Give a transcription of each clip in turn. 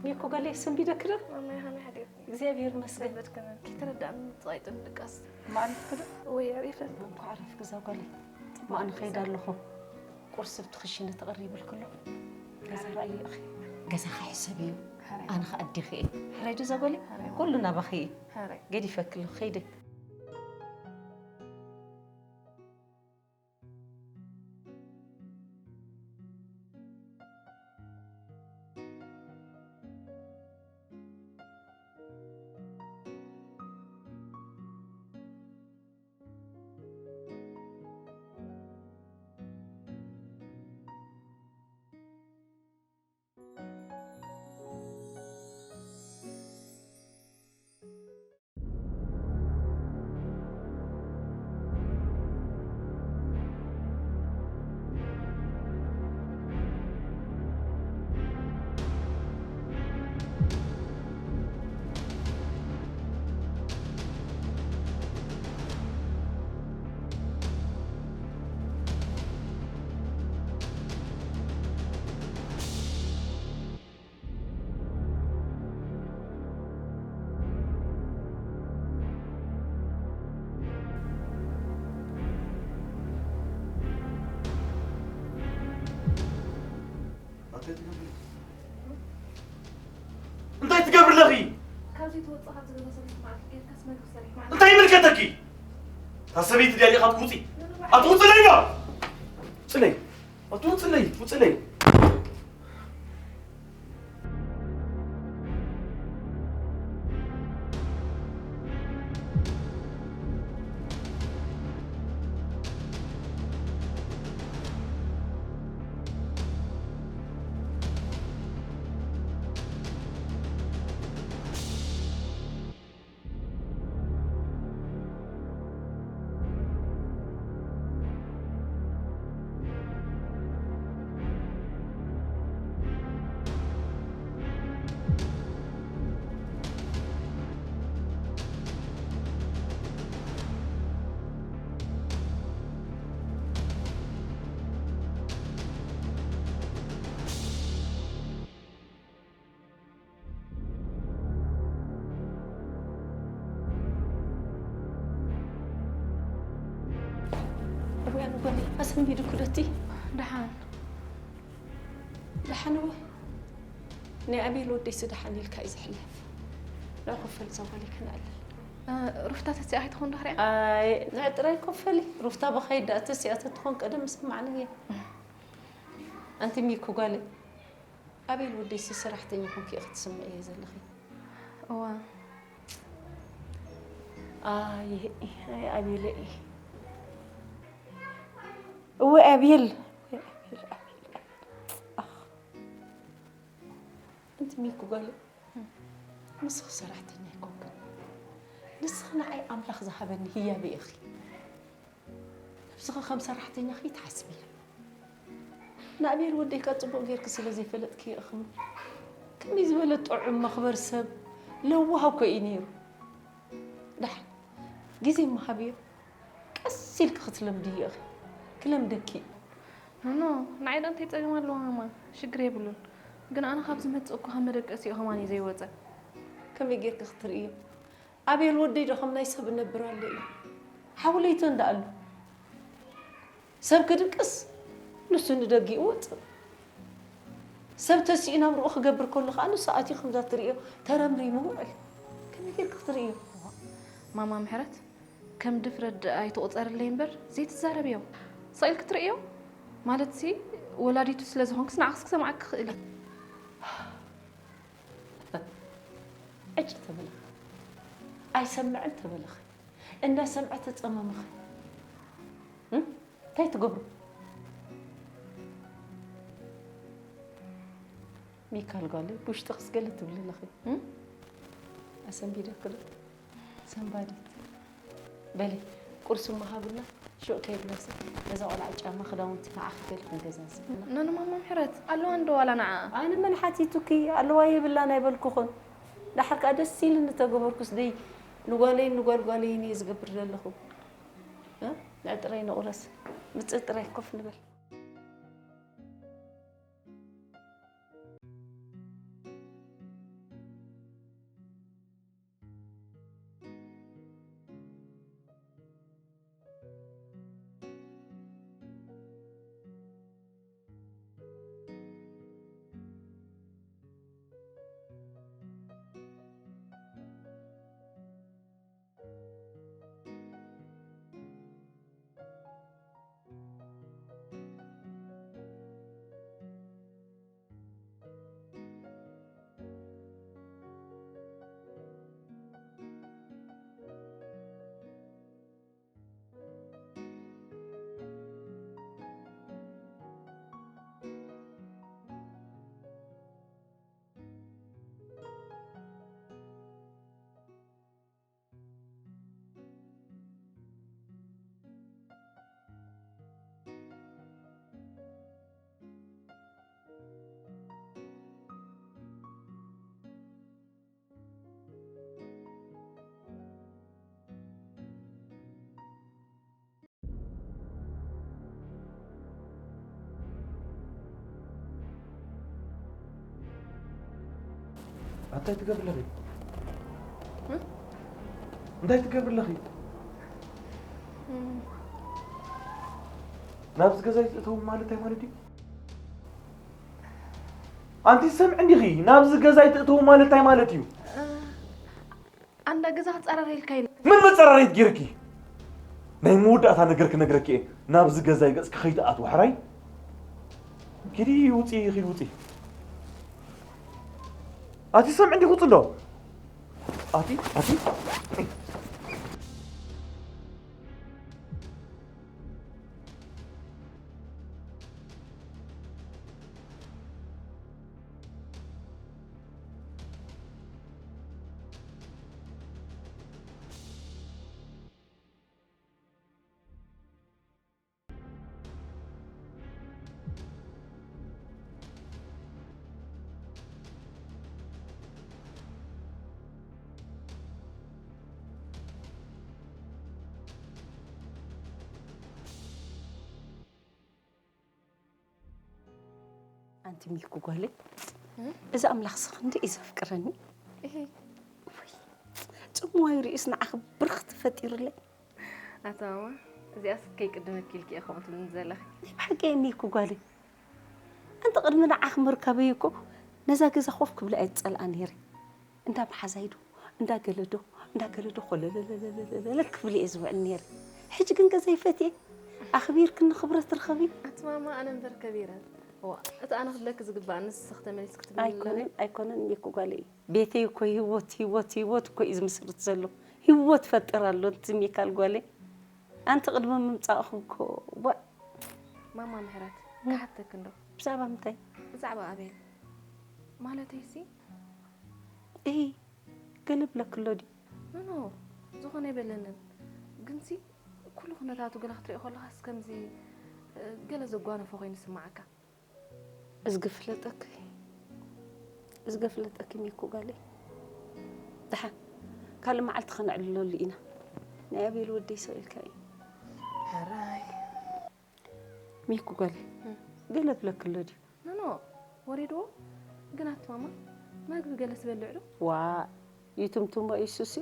ኒኮ ገለ ሰንቢደክዶ? ማማይ ሃመይ ሓዲር እግዚኣብሔር ይመስገን። ሰንበት ከመ ኪተረዳእ ምጽዋይ ጥንቅቃስ። ማዕሪፍ ክዶ? ወይ ኣሪፈ። እንኳዕ ኣረፍክ እዛ ጓለይ። ማን ኸይድ ኣለኹ። ቁርስ ኣብቲ ክሽነ ተቐሪብልክሎ። ገዛ ራእይ እኺ። ገዛኻ ሕሰብ እዩ። ኣነ ኸኣ ኣዴኺ እየ። ሕራይ ዶ እዛ ጓለይ? ኩሉ ናባኺ እዩ። ገዲፈክሎ ኸይደ። እንታይ ትገብሪ ኣለኺ? ካብዚ ትወፅእ፣ ካብዚ ገዛ ሰለስተ መዓልቲ ጌርካስ መግቢ ሰሪሕ ማለት እንታይ ይምልከተኪ? እታ ሰበይቲ ድያ ዲኻ ትውፂ? ኣትውፅለይ ዶ? ውፅለይ። ኣትውፅለይ። ውፅለይ። እውያን ጓለይ፣ ኣሰንቢዱ ኩለቲ። ደሓን። ደሓን እወ። ናይ ኣቤል ወደይሲ ደሓን ኢልካ እዩ ዝሕለፍ። ንዑ ኮፍ በል እዛ ጓለይ ከነዕልል። እ፣ ሩፍታ ተሲኣ ኣይትኾን ዶ ክሪኣ? ኣይ፣ ንዑ ጥራይ ኮፍ በሊ። ሩፍታ ብኸይድ ደኣ ተሲኣ ተትኾን ቀደም ምሰማዕናያ። ኣንቲ ሚኩ ጓለይ፣ ኣቤል ወደይሲ ሰራሕተኛ ኮንኪ ኢኺ ትስምዕዮ ዘለኺ። እወ። ኣይ፣ ኣይ፣ ኣቤለይ። እወ፣ ኣቤል። ኣንቲ ሚኩ ጓለይ፣ ንስኺ ሰራሕተኛ ኣይኮንክን። ንስኺ ንዓይ ኣምላኽ ዝሃበኒ ህያበይ ኢኺ። ነብስኺ ከም ሰራሕተኛ ከይትሓስብያ። ንኣቤል ወደይ ከኣ ጽቡቕ ጌርኪ ስለ ዘይፈለጥክዮ ኢኺ እሞ። ከመይ ዝበለ ጥዑም መኽበሪ ሰብ፣ ለዋህ እኮ እዩ ነይሩ። ደሓን ግዜ ምሃብዮ፣ ቀስ ኢልኪ ክትለምድዮ ኢኺ። ክለምደኪ እዩ። ኖኖ፣ ንዓይ ደኣ እንታይ ጸገም ኣለዎ ማማ? ሽግር የብሉን። ግን ኣነ ካብ ዝመጽእ እኮ ካብ መደቀሲኡ ከማን እዩ ዘይወጸ። ከመይ ጌርኪ ክትርእዮ? ኣቤል ወደይ ዶ ከም ናይ ሰብ እነብር ኣሎ እዩ? ሓውለይቶ እንዳ ኣሎ። ሰብ ክድቅስ ንሱ ንደጊኡ ወጽእ። ሰብ ተሲኡ ናብርኡ ክገብር ከሎ ከዓ ንሱ ኣትዩ ከምዛ ትርእዮ ተረምሪሙ ውዕል። ከመይ ጌርኪ ክትርእዮ? ማማ ምሕረት፣ ከም ድፍረት ደኣ ኣይትቑጸርለይ እምበር ዘይትዛረብዮ። ስቕ ኢልኪ ትርእዮ? ማለትሲ ወላዲቱ ስለ ዝኾንክስ ንዓኽስ ክሰምዓኪ ክኽእል እዩ። ዕጭ ተበለኺ፣ ኣይሰምዕን ተበለኺ፣ እንዳሰምዐ ተጸመመኺ። እም? እንታይ ትገብሩ? ሚካል ጓለይ፣ ብውሽጥኽስ ገለ ትብሊ ኣለኺ። እም? ኣሰንቢደኪ ዶ? ሰንባዲት። በሊ፣ ቁርሲ እሞ ሃቡና፣ ሽዑ ከይድናሲ ነዛ ቆልዓ ጫማ ክዳውንቲ ንዓኺ ገለ ክንገዛዝእ። ኖኖ ማማ ምሕረት፣ ኣለዋ እንዶ ዋላ ንዓ? ኣነ መን ሓቲቱኪ? ኣለዋ የብላን ኣይበልኩኹን። ደሓር ከኣ ደስ ኢሉኒ ተገበርኩስ ደይ ንጓለይን ንጓል ጓለይን እየ ዝገብር ዘለኹ። እ? ንዕጥረይ ንቑረስ። ምጽእ ጥራይ ኮፍ ንበል። እንታይ ትገብሪ ኣለኺ? እንታይ ትገብሪ ኣለኺ? ናብዚ ገዛ ኣይትእተው ማለት እንታይ ማለት እዩ? ኣንቲ ሰምዕኒ ዲኺ? ናብዚ ገዛ ኣይትእተው ማለት እንታይ ማለት እዩ? ኣንዳ ገዛ ክጸረር ኢልካ ኢለ። ምን መጸራረይት ጌርኪ? ናይ መወዳእታ ነገር ክነግረኪ እየ። ናብዚ ገዛይ ገጽኪ ከይትኣትዊ ሕራይ። ኪዲ ውጺ፣ ኪዲ ውጺ። ኣቲ ሰምዒ እንዲኹ ጽሎ። ኣቲ፣ ኣቲ። ኣንቲ ሚኩ ጓለይ፣ እዚ ኣምላኽሲ ክንደይ እዩ ዘፍቅረኒ። ጽምዋይ ርእዩስ ንዓኺ ብርኽቲ ፈጢሩለይ። ኣታ ማማ፣ እዚኣስ ከይቅድመኪ ኢልኪ ኢኺ ከምኡ ትብልኒ ዘለኺ። ናይ ብሓቂ እየ ሚኩ ጓለይ። ኣንቲ ቅድሚ ንዓኺ ምርካበይ እኮ ነዛ ገዛ ኮፍ ክብላ እየ ዝጸልኣ ነይረ። እንዳ መሓዛይ ዶ፣ እንዳ ገለ ዶ፣ እንዳ ገለ ዶ ኮለለለለለለ ክብል እየ ዝውዕል ነይረ። ሕጂ ግን ገዛይ ፈትየ፣ ኣኽቢርክኒ ክብረት ርኸቢ። ኣቲ ማማ፣ ኣነ እምበር ከቢረ። እዋ፣ እቲ ኣነ ክብለኪ ዝግባእ ንስኺ ተመሊስኪ ትብልኒ ኣለኺ። ኣይኮነን፣ ኣይኮነን ሚኩ ጓለይ። ቤተይ እኮ ህይወት፣ ህይወት፣ ህይወት እኮ እዩ ዝምስርት ዘሎ። ህይወት ፈጥር ኣሎ እቲ ሚካል ጓለይ። ኣንቲ ቅድሚ ምምጻእኹም እኮ፣ ዋ። ማማ ምሕረት፣ ክሓተኪ እንዶ። ብዛዕባ ምንታይ? ብዛዕባ ኣቤል። ማለተይሲ፣ እሂ፣ ገለ ብለኪ ኣሎ ድዩ? ኖኖ፣ ዝኾነ ኣይበለንን። ግንሲ፣ ኩሉ ኩነታቱ ገለ ክትሪኦ ከለኻስ ከምዚ፣ እ፣ ገለ ዘጓነፎ ኮይኑ ይስምዓካ። እዝጊ ፍለጠኪ፣ እዝጊ ፍለጠኪ ሚኩ ጓለይ። ደሓን ካልእ መዓልቲ ከነዕልለሉ ኢና። ናይ ኣቤል ወደይ ስቕ ኢልካ እዩ። ሕራይ። ሚኩ ጓለይ፣ እም። ገለ ብለክሎ ድዩ? ኖኖ፣ ወሪድዎ። ግን ኣቲ ማማ፣ መግቢ ገለ ስበልዕ ዶ? ዋ፣ ይትምትሞ እዩ ሱሲ።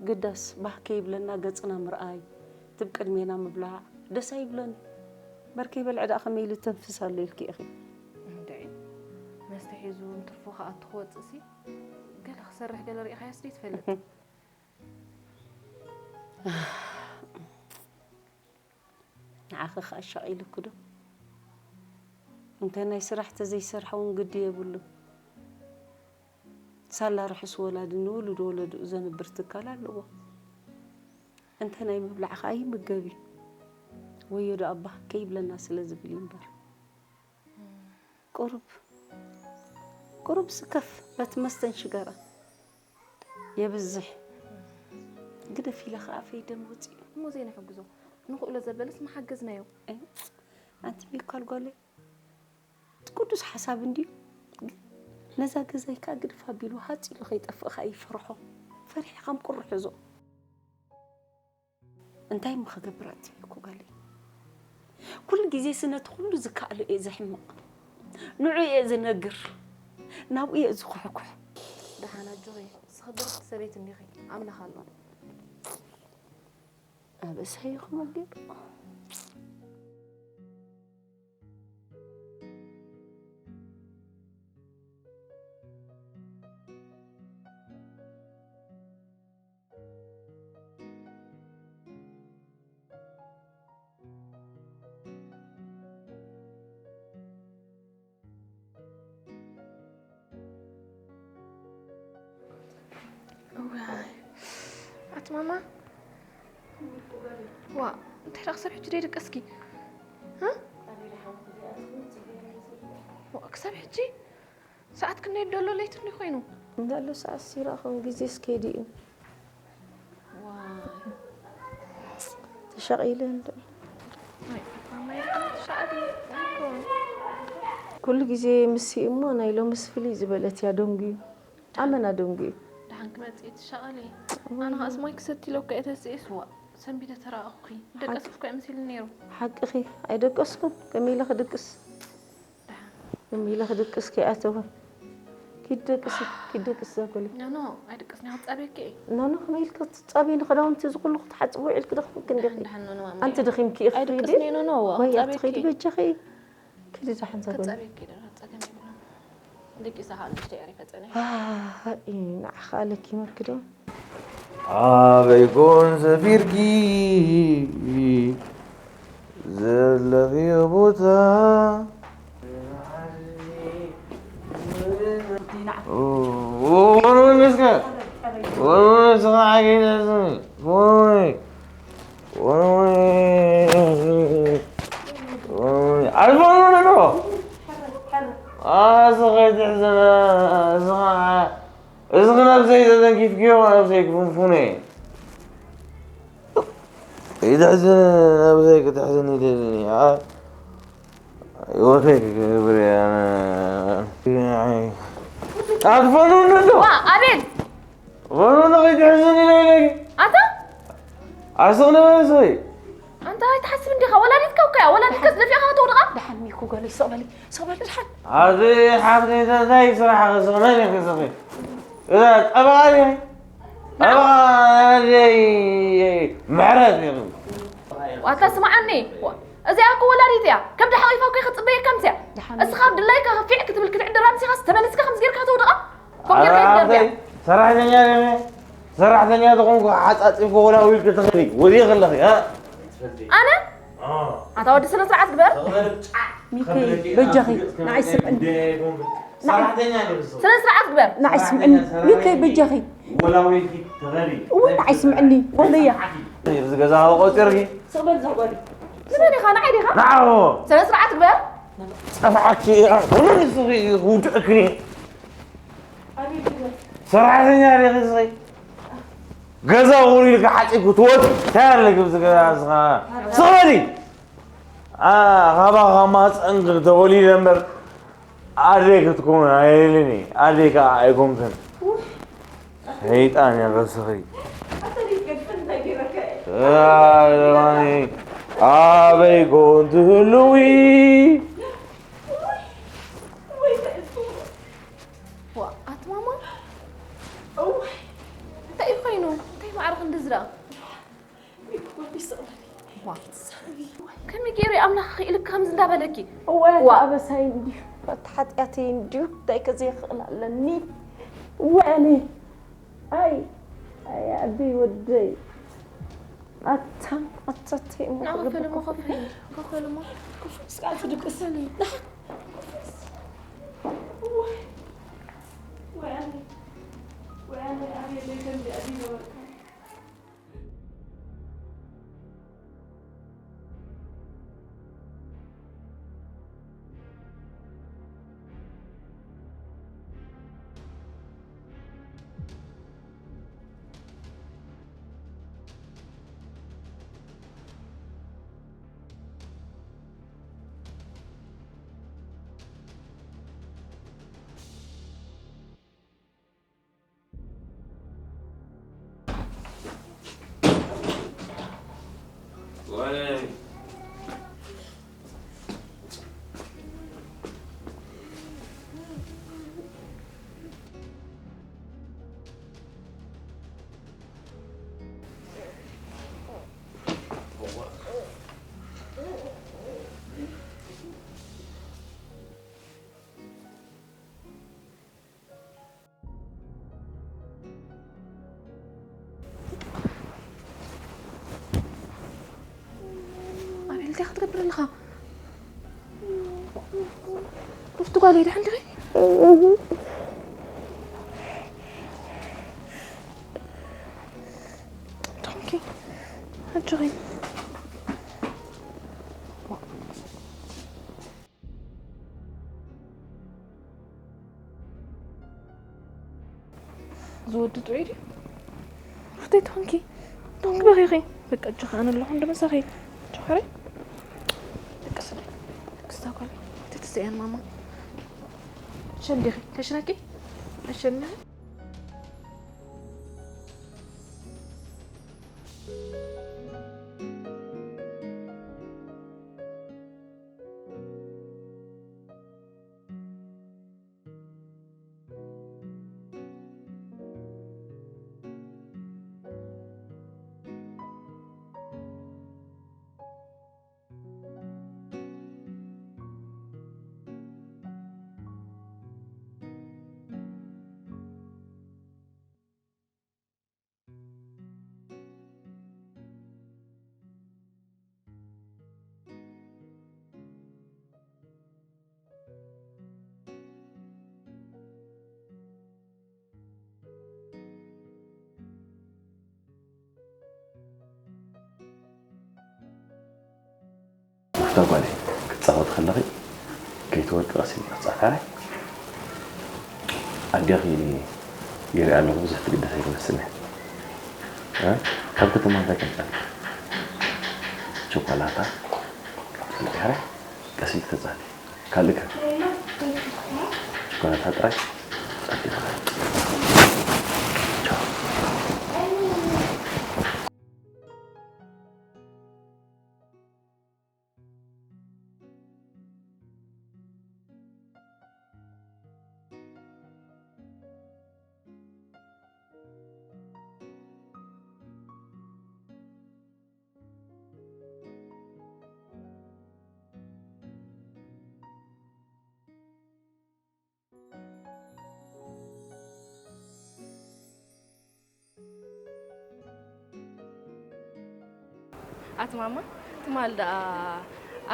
ግዳስ ባህ ከይብለና ገጽና ምርኣይ፣ ትብ ቅድሜና ምብላዕ ደስ ኣይብለን። በርከይ በልዕ ደኣ ከመይ ኢሉ ተንፍስ ኣሎ ኢልኪ ኢኺ? እንድዒ፣ መስተ ሒዙ እንትርፎ ክኣቱ ክወጽእሲ፣ ገለ ክሰርሕ ገለ ርኢኻዮስ ዶ ይትፈልጥ? ንዓኺ ኸኣ ሸቒሉኪ ዶ? እንተ ናይ ስራሕ ተዘይሰርሐ እውን ግዲ የብሉን። ሳላ ርሑስ ወላዲ ንውሉድ ወለድኡ ዘንብር ትካል ኣለዎ። እንተ ናይ ምብላዕ ኸኣ ይምገብ እዩ። ወዮ ዶ ኣባ ከይብለና ስለ ዝብል እዩ እምበር። ቁሩብ፣ ቁሩብ ስከፍ በቲ መስተን ሽጋራን የብዝሕ። ግደፍ ኢለ ኸኣ ኣፈይ ደም ወጺኡ። እሞ ዘይንሕግዞ፣ ንኽእሎ ዘበለስ ምሓገዝናዮ። ኣይ፣ ኣንቲ ሚኳል ጓለይ፣ እቲ ቅዱስ ሓሳብ እንድዩ፣ ግን ነዛ ገዛይ ከኣ ግድፍ ኣቢሉ ሃጽ ኢሉ ከይጠፍእ ከኣ ይፈርሖ። ፈሪሐ ከም ቁሪ ሕዞ። እንታይ እሞ ክገብር ኣትዩ እኮ ጓለይ? ኩሉ ግዜ ስነ እቲ ኩሉ ዝከኣሎ እየ ዘሕምቕ። ንዑ እየ ዝነግር። ናብኡ እየ ዝኹሕኩሕ። ደሓን ኣጆኺ፣ ንስኺ ብርኽቲ ሰበይቲ እንዲኺ። ኣምላኽ ኣሎ። ኣብ እሳይ ይኹን ኣቢሉ። እዋይ፣ ኣቲ ማማ፣ ዋ፣ እንታይ ደኣ ክሳብ ሕጂ ደይደቀስኪ? እ? ዋ፣ ክሳብ ሕጂ? ሰዓት ክንደይ ደሎ ለይቲ እንዲ ኮይኑ? እንዳሎ ሰዓት ሲራኹም ግዜ ስከይዲ እዩ። ዋይ። ተሸቒለ እንዶ። ኣይ፣ ማማይ፣ ተሸቐሊ። ኩሉ ግዜ ምስ እሞ ናይ ሎምስ ፍልይ ዝበለት እያ ደንጉዩ። ኣመና ደንጉዩ። ደሓን ክመጽእ ትሸቐሊ። ኣነ ኸኣስ ማይ ክሰቲ ኢለ እኮ እየ ተስኤ ስዋ። ሰንቢደ ተራእኹኪ። ደቀስኩ እኮ ኣይመስልን ነይሩ። ሓቅኺ፣ ኣይደቀስኩን። ከመይ ኢለ ክድቅስ? ደሓን። ከመይ ኢለ ክድቅስ ከይኣተወ? ኪድ ደቅሲ፣ ኪድ ደቅሲ ዘበለ። ኖ፣ ኖ፣ ኣይድቅስን እየ፣ ክጻበየኪ እየ። ኖ፣ ኖ፣ ከመይ ኢልኪ ክትጻበይኒ? ክዳውንቲ እዚ ኩሉ ክትሓጽቢ ውዒልኪ ደኺምኪ እንዲኺ። ደሓን፣ ደሓን፣ ኖ፣ ኖ፣ ማማ። ኣንቲ ደኺምኪ ኢኺ፣ ኪዲ። ኣይድቅስን እየ፣ ኖ፣ ኖ፣ ዋ፣ ኣይትኺዲ፣ ክጻበየኪ እየ። በጃኺ። ኪዲ ደሓን ዘበለ። ክጻበየኪ እየ፣ ደሓን፣ ጸገም የብሉን። ደቂሰ ኸኣ ንእሽተይ ዕሪፈ ጸኒሐ። ኣይ፣ ንዓኻ ኣለኪ መክዶ። ኣበይ ኮን ሰፊርኪ ዘለኽዮ ቦታ? ወንወን እስከ፣ ወንወን እስከ፣ ዓገይና፣ ወንወን፣ ወንወን፣ ወንወን፣ ኣልፎ፣ ወንወን፣ ወንወን። ኣስኸ ትሕዝና፣ ኣስኸ፣ እዚ ግን ኣብዘይ ተተንኪፍክዮ ኣብዘይ ክፍንፉነ። ይትሕዝን ኣብዘይ ክትሕዝን ይደልን እያ። ህይወተይ ክገብር እያ። ኣትፈኑ እንዶ። ዋ፣ ኣቤል! ፈኑ ንኸይትሕዝን ኢለ ኢለኪ። ኣታ? ኣስቕ ነበረ ሰበይ። ኣንታ ኣይትሓስብ እንዲኻ፣ ወላዲትካ እኮ እያ፣ ወላዲትካስ ደፊእኻ ከተውድቓ? ደሓን ሚኩ ጓለይ፣ ስቕ በሊ፣ ስቕ በሊ ደሓን። ኣብዚ ሓፍተይ እንታይ ስራሕ ክስቕ መን እዩ ክስቕ? እዛ ጠበቓ ድያ? ጠበቓ ኣደይ ምሕረት እዩ። ዋታ ስምዓኒ፣ ዋ-፣ እዚኣ እኮ ወላዲት እያ፣ ከብዳ ሓቒፋ እኮ እየ ክጽበየካ ምስያ። ደሓን። እስኻ ኣብ ድላይካ ፊዕ ክትብል ክትዕድራ ምሲኻስ ተመሊስካ ከምዚ ጌርካ ከተውድቓ? ከምኡ ጌርካ ኣረ ይትደርብያ። ሓፍተይ፣ ሰራሕተኛ ነመ፣ ሰራሕተኛ ተኾንኩ ሓጻጺፍኩ ወላ ውዒልኪ ትኽእሊ፣ ወዲኺ ኣለኺ፣ እ? ኣነ? ኣታ ወዲ ስነ ስርዓት ግበር። ሚኪ፣ በጃኺ፣ ንዓይ ስምዕኒ። ሰራሕተኛ ነመ። ስነ ስርዓት ግበር። ንዓይ ስምዕኒ። ሚኪ፣ በጃኺ። ወላ ውዒልኪ ትኽእሊ። እወ፣ ንዓይ ስምዕኒ። ወለያ። ኣብዚ ገዛ ቆጺርኪ። ስቕ በል እዛ ጓል። ንመን ኢኻ? ንዓይ ዲኻ? ንዓዎ። ስነ ስርዓት ግበር። ጸፍዓኪ እያ። ኩሉ ንስኺ ውድእክኒ። ሰራሕተኛ ዲኺ እስኺ? ገዛ ውሪ ኢልካ ሓጺብኩ ትወጽእ። እንታይ ኣለኪ ኣብዚ ገዛ እስኻ? ስቕ በሊ። ኣ፣ ካባኻ ማህፀን ተወሊደ እምበር ኣደይ ክትከውን ኣይደልን እየ። ኣደይ ከዓ ኣይኮንክን። ሰይጣን እያ ርእስኺ። ኣታ ደይትገድፈኒ እንታይ ገይረካ እየ? ኣይ፣ ኣበይ ኮን ትህልዊ? ወይ ተእቱ። ዋ፣ ኣቲ ማማ። እዋይ። እንታይ እዩ ኮይኑ? እንታይ ማዕረ ክንድዚ ደኣ? ይኩን ይስቕለኒ። ዋ። ከመይ ገይሩ ኣምላኽ ክኢልካ ከምዚ እንዳበለኪ? እዋይ፣ ዋ። ኣበሳይ እንድዩ፣ ኣቲ ሓጢኣተይ እንድዩ፣ እንታይ ከ ዘይክእል ኣለኒ? እዋይ ኣነ። ኣይ፣ ኣይ፣ ኣደይ ወደይ። ኣታ፣ ኣታ፣ ተይ እሞ ንዓ ክልብኩም። ኮፈል እሞ፣ ኮፈል፣ ኮፈል እሞ። ኮፈል እስከ ኣቲ ድቅስ። ኮፈል። ንዓ፣ ኮፈል። ወይ፣ ወይ ኣነ፣ ወይ ኣነ፣ ኣቤለይ ከምዚ ኣደይ ነበርካ። ኣቤል፣ እንታይ ክትገብር ኣለኻ? ሩፍቲ ጓለይ፣ ደሓን ዲኺ? ደሓንኪ? ኣጆኺ። ዝወዲ ጥዑይ ድዩ? ሩፍተይ፣ ትኾንኪ? ትኾንኪ በኺኺ? በቃ፣ እጆኺ ኣነ ኣለኹ፣ እንዶ መሳኺ። ጆኸረ? ደቅስኒ። ደቅስታ ጓል። ወተት እዚኣን ማማ። ሸንዲኺ፣ ከሽነኪ? ኣሸንኺ? ኣታ ጓለይ፣ ክትጻወቲ ከለኺ ከይትወድቂ ቀስ ኢልኪ ክትጻወቲ። ኣዴኺ ይሪኣ ኣለኹ፣ ብዙሕ ትግደስ ኣይትመስልን። እ? ካብ ከተማ እንታይ ከምጻልኪ? ቸኮላታ፣ ቀስ ኢልኪ ተጻወቲ። ካልእ ከ? ቸኮላታ ጥራይ? ጸቢቕካ። ቻው። ኣቲ ማማ፣ ትማል ደኣ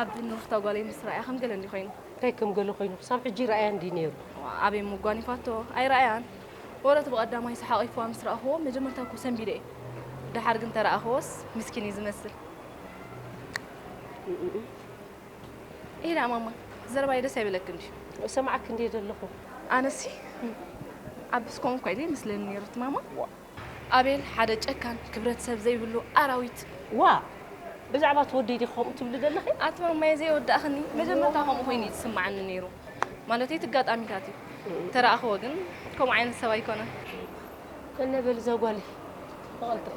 ኣብ ንሩፍታ ጓለይ ምስ ረኣያ ከም ገለ እንዲ ኮይኑ። እንታይ ከም ገለ ኮይኑ? ክሳብ ሕጂ ረኣያ እንዲ ነይሩ። ዋ፣ ኣበይ ምጓኒፋቶ? ኣይረኣያን። ወረት ብቐዳማይ ሰሓቒፍዋ ምስ ረኣኽዎ፣ መጀመርታ እኮ ሰንቢደ እየ። ደሓር ግን ተረኣኽዎስ፣ ምስኪን እዩ ዝመስል። እም፣ እም፣ እም። ኢላ ማማ፣ ዘረባይ ደስ ኣይበለክን ድዩ? እሰምዓኪ እንድየ ዘለኹ። ኣነሲ፣ ዓብስ ኮንኳ ኢለ ይመስለኒ ነይሩ እቲ ማማ። ዋ። ኣቤል ሓደ ጨካን፣ ክብረት ሰብ ዘይብሉ ኣራዊት። ዋ! ብዛዕባ እቲ ወደይ ዲኺ ከምኡ ትብሊ ዘለኺ? ኣቲ ማማየ ዘይወዳእኽኒ፣ መጀመርታ ከምኡ ኮይኑ እዩ ዝስምዓኒ ነይሩ። ማለተይ እቲ ኣጋጣሚታት እዩ። እም። ተረኣኽዎ ግን ከምኡ ዓይነት ሰብ ኣይኮነን። እነ በል እዛ ጓለይ፣ ተቐልጥፍ።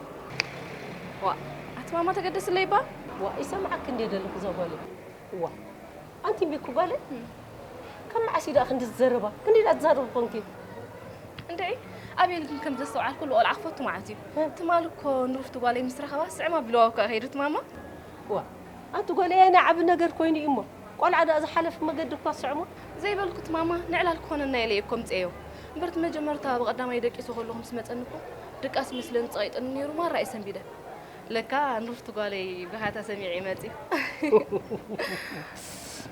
ዋ፣ ኣቲ ማማ ተገደስለይ እባ። ዋ፣ ይሰምዓክ እንዴ ደለኹ እዛ ጓለይ። ዋ፣ ኣንቲ እምቢ እኮ ጓለይ። ካብ መዓስ እዩ ደኣ ክንዲ ዝዘረባ? ክንደይ ደኣ ትዛረቡ ኮንኪ? እንዴ፣ ኣቤል ግን ከም ዘስተውዓልኩሉ ቆልዓ ክፈቱ ማለት እዩ። እ። ትማሊ እኮ ንሩፍቲ ጓለይ ምስ ረኸባ ስዕማ ቢልዋ እኮ ከይዱ እቲ ማማ። ዋ፣ ኣንቲ ጓለይ፣ ናይ ዓቢ ነገር ኮይኑ እዩ እሞ። ቆልዓ ደኣ ዝሓለፈ መገዲ እኳ ስዕሞ። ዘይበልኩት ማማ፣ ንዕላል ክኾነና ኢለ እየ እኮ ምጽኤዮ። እምበር እቲ መጀመርታ ብቐዳማይ ደቂሱ ከለኹ ምስ መጸኒ እኮ ድቃስ ይመስለኒ ጸቒጥኒ ነይሩ፣ ማራ እየ ሰንቢደ። ለካ ንሩፍቲ ጓለይ ብሃታ ሰሚዐ ይመጽእ።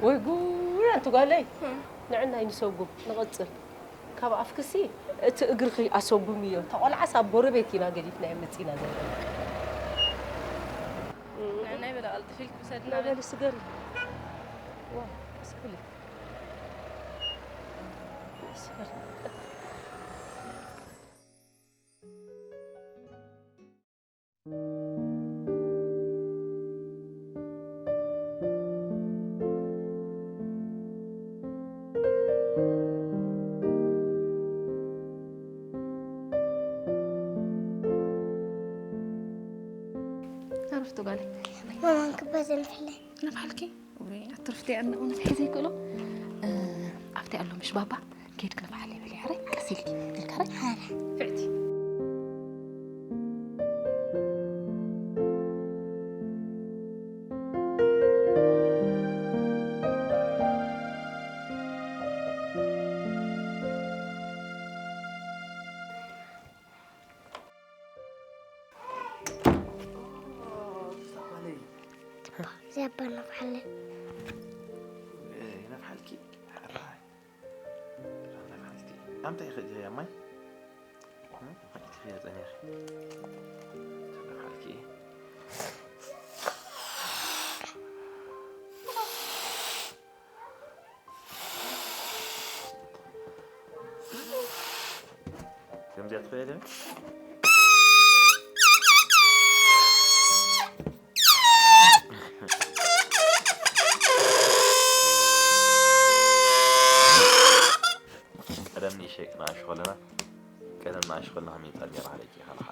ወይ ጉድ፣ ኣንቲ ጓለይ። እ። ንዕናይ ንሰጉም፣ ንቐጽል። ካብ ኣፍክሲ እቲ እግርኺ ኣሰጉምዮ። እታ ቆልዓስ ኣብ ጎረቤት ኢና ገዲፍናዮ መጺና ዘለና። ንዕናይ በለ ቀልጥፍ ኢልኪ ውሰድና በለ። በሊ ስገሪ። ዋ፣ ቀስ በሊ። ስገሪ። ዕረፍቲ ጓለይ። ማማን ክበዘን ፍለ። ነፋልኪ? ወይ ኣትርፍቲ ኣነ እውነት ሒዘ ይክእሎ። እ፣ ኣብቲ ኣሎ ምሽ ባባ፣ ኬድክ ነፋሓለይ በሊ፣ ሕራይ፣ ቀስ ኢልኪ፣ ኢልካ፣ ሕራይ። ሕራይ። ፍዕቲ። ዘባ ነፍሓለይ። ነፍሓልኪ? ሓራይ። ነፍሓልኪ። ኣምታይ ኸጂ ማይ? እ? ሓንቲ ኽያ ጸኒሕ። ነፍሓልኪ። ከምዚኣ ትኽእል እያ? ቀደም ንእሽተይ ንኣሽቱ ከለና፣ ቀደም ንኣሽቱ ከለና ከመይ ይጻል ነይራ ሃለኪ ኢኻ ለኻ።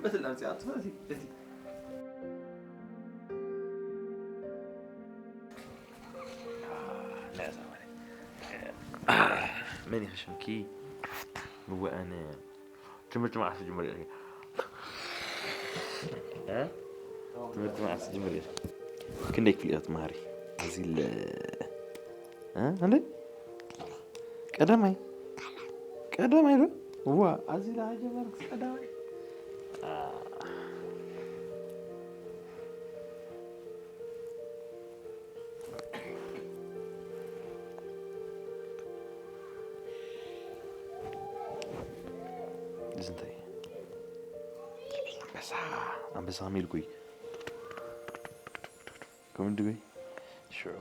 በትል ኣምጺኣቶ፣ በቲ፣ በቲ። መን ኢኺ ሽምኪ? እወ፣ ኣነ። ትምህርቲ መዓስ ትጅምሪ ኢኺ? እ? ትምህርቲ መዓስ ትጅምሪ ኢኺ? ክንደይ ክፍሊ ኢኺ ትመሃሪ? ኣዚለ፣ እ? እንዴ? ቀዳማይ? ቀዳማይ ዶ? እዋ፣ ኣዚለ ኣይጀመርኩ ቀዳማይ። አ። እዚ እንታይ እዩ? ኣንበሳ፣ ኣንበሳ ከመይ ኢልኩ እዩ? ከምኡ ድበይ? ሽዑ።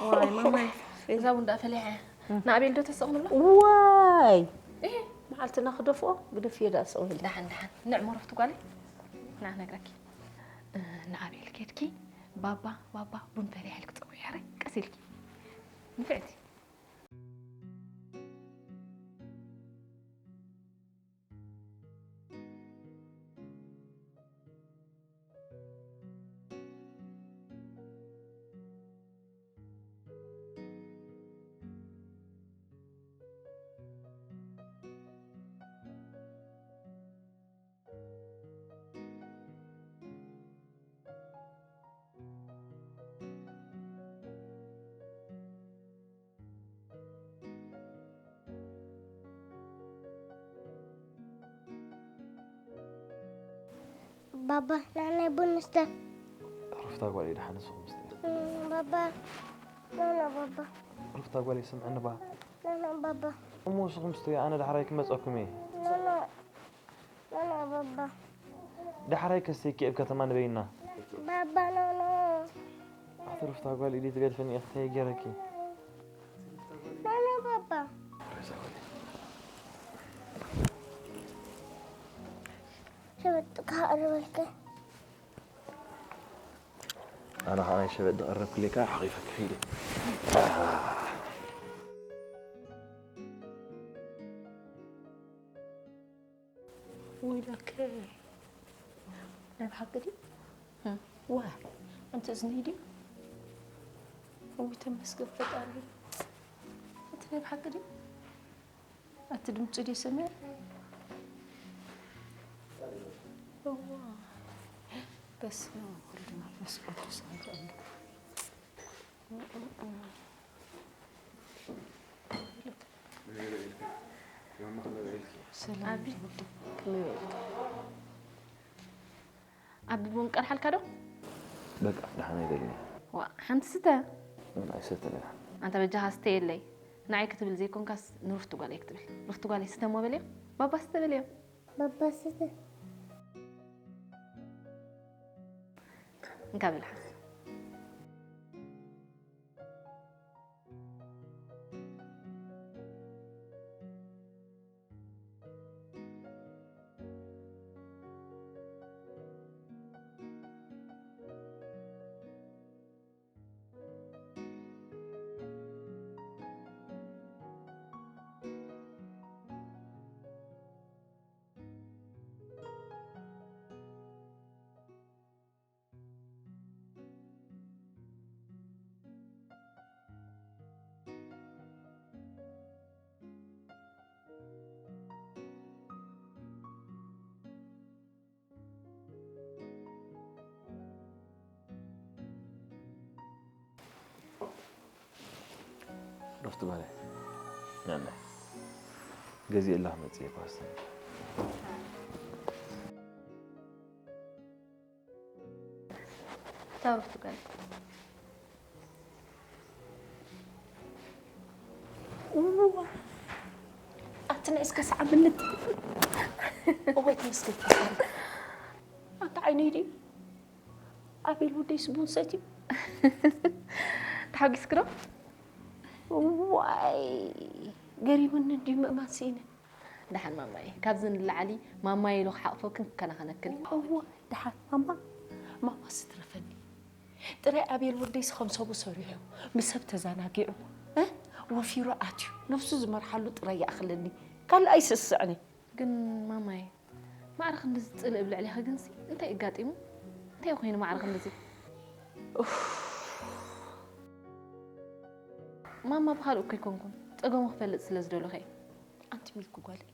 ዋይ ማማይ፣ እዛ ቡን ደኣ ፈሊሓ። ንኣቤል ዶ ተስቕ ንብሎ? ዋይ! እህ። መዓልትና ክደፍኦ፣ ግደፍዮ ደኣ ስቕ በሊ። ደሓን፣ ደሓን። ንዕ መረፍቲ ጓለይ። ንዓ ነግረኪ። እ፣ ንኣቤል ኬድኪ፣ ባባ፣ ባባ፣ ቡን ፈሊሐ ኢልኪ ጸውዒ፣ ሕራይ፣ ቀስ ኢልኪ። ንፍዕቲ። ባባ፣ ንዓናይ ቡን ንስተ። ሩፍታ ጓለይ፣ ደሓን ንስኹም ስተ። እም፣ ባባ፣ ኖ፣ ኖ፣ ባባ። ሩፍታ ጓለይ፣ ስምዕኒ ባ። ኖ፣ ኖ፣ ባባ። እሞ ንስኹም ስተዩ፣ ኣነ ዳሕራይ ክመጸኩም እየ። ኖ፣ ኖ፣ ኖ፣ ኖ፣ ባባ። ዳሕራይ ከስተይኪ ኣብ ከተማ ንበይና። ባባ ኖኖ። ኣቲ ሩፍታ ጓል ኢደይ ትገድፈኒ እኽተይ ገረኪ። ኖኖ ባባ። ሸበጥ ካርበልከ። ኣነ ኸዓ ናይ ሸበጥ ዝቐረብክለይ ከዓ ሓቒፈኪ ኺደ። ወይለከ። ናይ ብሓቂ ድዩ? ዋ፣ ኣንቲ እዝነይ ድዩ? እውይ፣ ተመስገን ፈጣሪ። ኣንቲ ናይ ብሓቂ ድዩ? ኣቲ ድምፂ ድዩ ሰሚዐ? እዋ። በስመ ኣብ ወወልድ ወመንፈስ ቅዱስ ኣሐዱ ኣምላክ። ሰላም። ኣቢ ቡን ቀድሓልካ ዶ? በቃ፣ ደሓን ኣይደልን። ዋ፣ ሓንቲ ስተ። ምን ኣይሰትን እያ። ኣንታ በጃኻ ስተየለይ። ንዓይ ክትብል ዘይኮንካስ ንሩፍቲ ጓለይ ክትብል። ሩፍቲ ጓለይ ስተ እሞ በልዮ። ባባ ስተ በልዮ። ባባ ስተ። እንካ በል ሓዝ። ዶፍቲ ጓለይ፣ ነነ ገዚእ ኣላ መጽእ ኳስ። ታውርቱ ጋር ኣቲ ናይ እስከ ሰዓብነት። እወ፣ ተመስገን ፈጣሪ። ኣታ ዓይነይ ድዩ? ኣቤል ወደይስ ቡን ሰትዩ? ተሓጒስኪ ዶ? ዋይ፣ ገሪሙኒ እንድዩ ምእማን ስኢነ። ደሓን ማማየ፣ ካብዚ ንላዕሊ ማማየ ኢሉ ክሓቕፈክን ክከናኸነክን። እወ፣ ደሓን ማማ፣ ማማ ስትረፈኒ። ጥራይ ኣቤል ወደይስ ከም ሰቡ ሰሪሑ፣ ምስ ሰብ ተዘናጊዑ፣ እ? ወፊሩ ኣትዩ፣ ነፍሱ ዝመርሓሉ ጥራይ ይኣኽለኒ። ካልእ ኣይስስዕን እዩ። ግን ማማየ፣ ማዕረ ክንድዚ ጽልእ ኣብ ልዕሌኺ ግንሲ እንታይ ኣጋጢሙ? እንታይ ኮይኑ ማዕረ ክንድዚ? ኡፍ። ማማ ብኻልእ እኮ ኣይኮንኩን፣ ጸገሙ ክፈልጥ ስለ ዝደለኹ እየ። ኣንቲ ሚልኩ ጓለይ፣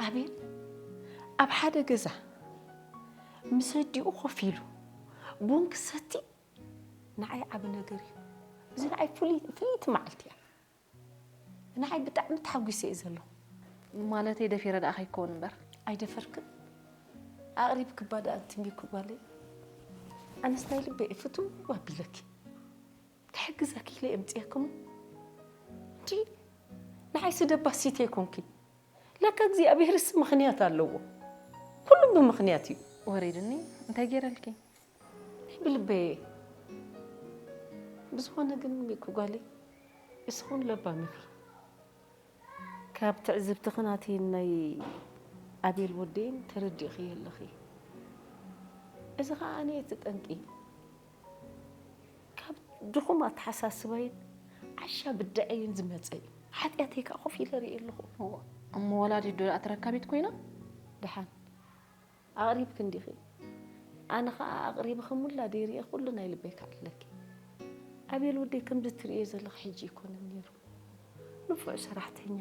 ኣቤል ኣብ ሓደ ገዛ ምስ ኣዲኡ ኮፍ ኢሉ ቡን ክሰቲ ንዓይ ዓቢ ነገር እዩ። እዚ ንዓይ ፍሉይ-፣ ፍልይቲ መዓልቲ እያ። ንዓይ ብጣዕሚ ተሓጒሰ እየ ዘለኹ። ማለተይ ደፊረ ደኣ ከይከውን እምበር። ኣይደፈርክን። ኣቕሪብክባ ደኣ ኣንቲ ሚልኩ ጓለይ። ኣነስ ናይ ልበይ እየ ፍትው ኣቢለኪ። ክሕግዘኪ ኢለ እየ ኣምፅኤክሞ። እንዲ ንዓይ ስደባሲት ኣይኮንኪ። ለካ እግዚኣብሄርስ ምኽንያት ኣለዎ። ኩሉ ብምኽንያት እዩ። ወሪድኒ፣ እንታይ ገይረልኪ? ናይ ብልበየ። ብዝኾነ ግን ሚኩ ጓለይ፣ እስኹን ለባም ኢኺ። ካብ ትዕዝብትኽን ኣቲ ናይ ኣቤል ወደይን ተረዲእኽዮ ኣለኺ። እዚ ኸኣ ኣነ እቲ ጠንቂ። ካብ ድኹም ኣተሓሳስባይን ዓሻ ብድዐይን ዝመጸ እዩ። ሓጢኣተይ ከኣ ኮፍ ኢለ ርእየ ኣለኹ። እሞ ወላዲት ዶ ደኣ ተረካቢት ኮይና? ደሓን ኣቕሪብኪ እንዲኺ። ኣነ ኸኣ ኣቕሪብኺ ሙላ ደይርየ ኩሉ ናይ ልበይ ክዕልለኪ። ኣቤል ወደይ ከምዚ ትርእዮ ዘለኺ ሕጂ ኣይኮነን ነይሩ። ንፉዕ ሰራሕተኛ፣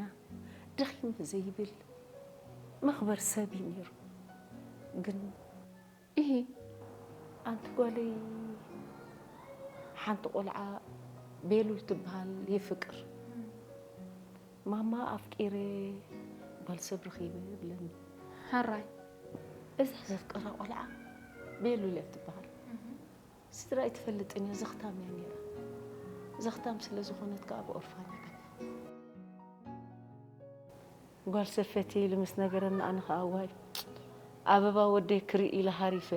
ደኺመ ዘይብል፣ መኽበር ሰብ እዩ ነይሩ። ግን ኢሂ። ኣንቲ ጓለይ፣ ሓንቲ ቆልዓ ቤሉል ትበሃል የፍቅር። ማማ ኣፍቂረ ጓል ሰብ ረኺበ ይብለኒ። ሕራይ። እዛ ዘፍቀራ ቆልዓ ቤሉል እያ ትበሃል። ስድራ ኣይትፈልጥን እያ፣ ዘኽታም እያ ነይራ። ዘኽታም ስለ ዝኾነት ከኣ ብኦርፋን እያ ዓብያ። ጓል ሰብ ፈትየ ኢሉ ምስ ነገረኒ ኣነ ኸኣ ዋይ፣ ኣበባ ወደይ ክርኢ ኢለ ሃሪፈ።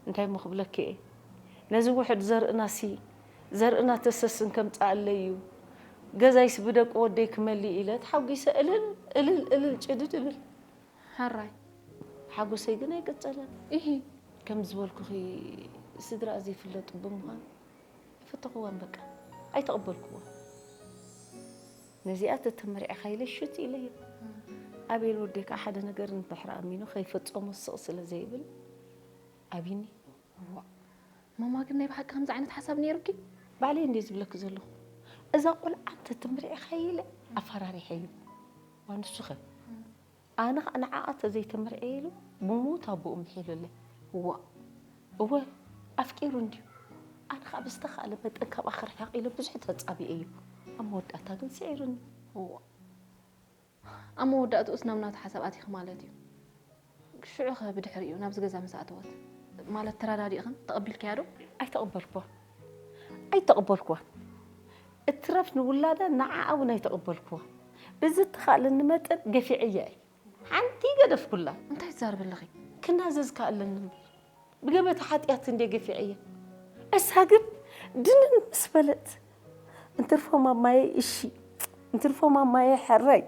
እንታይ እሞ ክብለኪ እየ? ነዚ ውሑድ ዘርእናሲ፣ ዘርእና ተሰስን ከምጽኣለይ እዩ። ገዛይስ ብደቂ ወደይ ክመልእ ኢለ ተሓጒሰ እልል፣ እልል፣ እልል፣ ጭድድ እብል። ሕራይ። ሓጎሰይ ግን ኣይቀጸለን። ኢሂ። ከም ዝበልኩኺ ስድራ ዘይፍለጡ ብምዃኑ ኣይፈተኽዋን በቃ። ኣይተቐበልክዋን። ነዚኣ ተተመርዒኻ ኢለ ሽት ኢለዮ። ኣቤል ወደይ ከዓ ሓደ ነገር እንድሕር ኣሚኑ ከይፈጸሞ ስቕ ስለ ዘይብል ኣቢኒ። እዋእ፣ ማማ ግን ናይ ብሓቂ ከምዚ ዓይነት ሓሳብ ነይሩኪ? ባዕለይ እንድየ ዝብለኪ ዘለኹ። እዛ ቆልዓ እንተተመርዒኻ ኢለ ኣፈራሪሐዮ። ዋንሱኸ? ኣነ ኸኣ ንዓኣ ተዘይተመርዕየ ኢሉ ብሞት ኣቦኡ ምሒሉለይ። እዋእ። እወ፣ ኣፍቂሩ እንድዩ። ኣነ ኸኣ ብዝተኻእለ መጠን ካብኣ ክርሕቕ ኢለ ብዙሕ ተጻቢኤ እዩ። ኣብ መወዳእታ ግን ስዒሩኒ። እዋእ። ኣብ መወዳእትኡስ ናብ ናቱ ሓሳብ ኣቲኺ ማለት እዩ። ሽዑ ኸ ብድሕሪኡ ናብዚ ገዛ ምስ ኣተወት? ማለት ተረዳዲእኽን ተቐቢልክያ ዶ? ኣይተቐበልኩዋን። ኣይተቐበልኩዋን። እትረፍ ንውላዳ ንዓኣ እውን ኣይተቐበልኩዋን። ብዝተኻእለኒ መጠን ገፊዐያ እየ። ሓንቲ ገደፍኩላ። እንታይ ትዛረቢ ኣለኺ? ክናዘዝ ከኣለኒ እምበር። ብገበታ ሓጢኣት እንድየ ገፊዐያ። እሳ ግን ድንን ምስ በለት፣ እንትርፎ ማማየ እሺ፣ እንትርፎ ማማየ ሕራይ።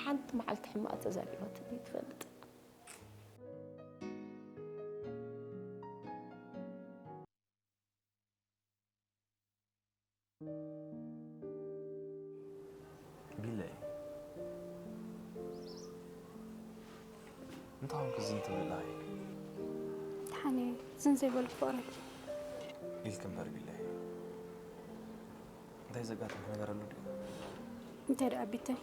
ሓንቲ መዓልቲ ሕማቕ ተዛሪባትኒ ትፈልጥ። ቢለይ፣ እንታይ ኾንኪ ዝን ትብሊ ኣለኺ? ደሓን እየ፣ ዝን ዘይበልኩ ፍቕረይ። ኢልኪ እምበር ቢለይ፣ እንታይ ዘጋጠመ ነገር ኣሎ ድዩ? እንታይ ደኣ ቢተይ፣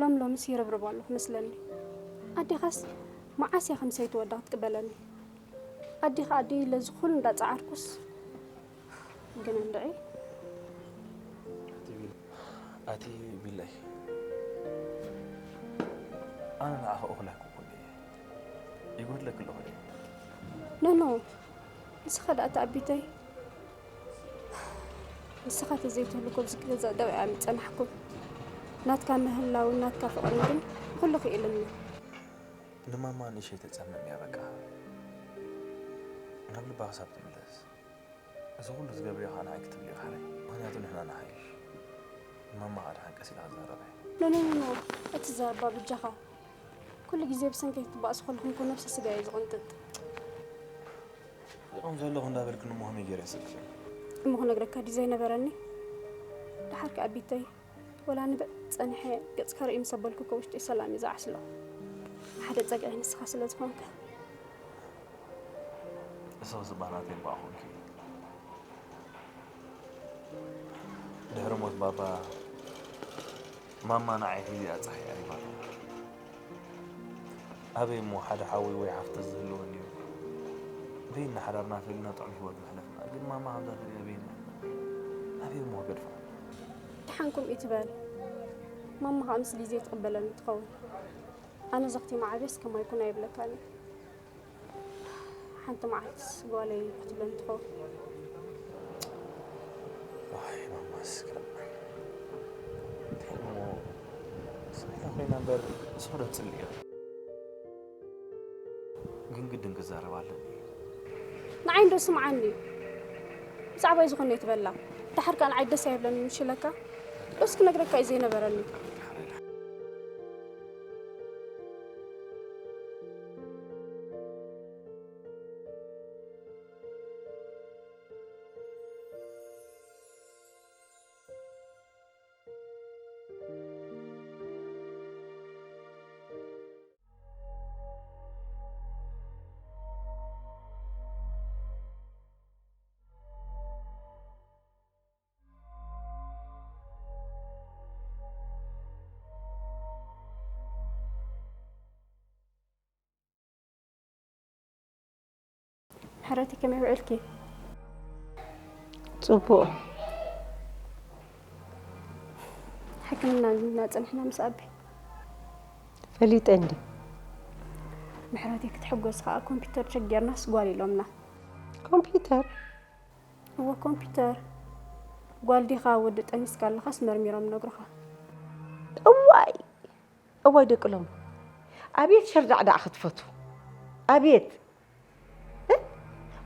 ሎም ሎምስ ይርብርብ ኣለኹ መስለኒ። ኣዴኻስ መዓስ እያ ከም ሰይቲ ወዳ ክትቅበለኒ? ኣዴኻ ኣደይ ኢለ እዚ ኩሉ እንዳጸዓርኩስ ግን እንድዒ። ኣቲ ቢለይ፣ ኣነ ንዓኺ እኹል ኣይኮንኩን ድየ? ይጎድለኪ ኣለኹ ድየ? ኖኖ፣ ንስኻ ደኣ ተኣቢተይ። ንስኻ ተዘይትህሉ እኮ ኣብዚ ገዛ ደው እየ ምጸናሕኩ። ናትካ ምህላውን ናትካ ፍቕርን ግን ኩሉ ክኢሉኒ። ንማማ ንእሸይ ተጸምም እያ በቃ። ናብ ልባ ክሳብ ትምለስ። እዚ ኩሉ ትገብርዮ ከዓ ንዓይ ክትብልዮ ሓራይ። ምኽንያቱ ንሕና ንሓይሽ። ንማማ ከዓ ደሓን ቀስ ኢላ ክትዛረባ እያ። ኖኖኖኖ፣ እቲ ዘረባ ብጃኻ። ኩሉ ግዜ ብሰንከይ ክትባእሱ ከለኹም እኮ ነብሰ ስጋይ እዩ ዝቕንጥጥ። ይቕም ዘለኹ እንዳበልክኒ እሞ ከመይ ገይረ የሰክፍን? እሞ ክነግረካ ድዩ ዘይነበረኒ? ደሓር ከኣ ቢተይ፣ ወላ ንበጥ ጸኒሐ ገጽካ ርእይ ምስ ኣበልኩ እኮ ውሽጠይ ሰላም እዩ ዝዓስሎ። ሓደ ጸግዒ ንስኻ ስለ ዝኾንካ። እሰው ስባናት የልባኹምኪ ድሕሪ ሞት ባባ ማማ ንዓይ ሒዚኣ ጻሒያ ይባል ኣበይ እሞ ሓደ ሓወይ ወይ ሓፍተ ዝህልወኒ እዩ በይና ሓዳርና ፈሊና ጥዑም ህይወት ምሕለፍና ግን ማማ ከምዛ ተሪኣ በይና ኣበይ እሞ ክገድፋ ደሓን ከምኡ ትበል ማማ ከዓ ምስ ግዜ ትቕበለኒ ትኸውን ኣነ ዘኽቲማ ዓብየስ ከማይ ኩን ኣይብለካን እዩ ሓንቲ መዓልትስ ጓለይ ክትብለኒ ትኸውን። ዋይ ማማ ስክራ እንታይ እሞ ስሚዕታ ኮይና እምበር ንስኹ ዶ ትጽልእዮ? ግን ግድን ክዛረብ ኣለኒ። ንዓይ እንዶ ስምዓኒ ብዛዕባይ ዝኾነ ይትበላ ድሓር ከኣ ንዓይ ደስ ኣይብለኒ ምሽ ኢለካ ዶስ ክነግረካ እዩ ዘይነበረኒ። ሕረቲ ከመይ ውዕልኪ? ጽቡቕ። ሕክምና እናጸንሕና ምስ ኣቢ ፈሊጠ እንዲ ምሕረቲ ክትሕጎስ ከኣ ኮምፒተር ቸጊርናስ ጓል ኢሎምና። ኮምፒተር እወ ኮምፒተር ጓል ዲኻ ወዲ ጠኒስካ ኣለኻስ መርሚሮም ነግሩኻ። እዋይ እዋይ ደቂ ሎም ኣቤት ሸርዳዕዳዕ ክትፈቱ። ኣቤት። እ?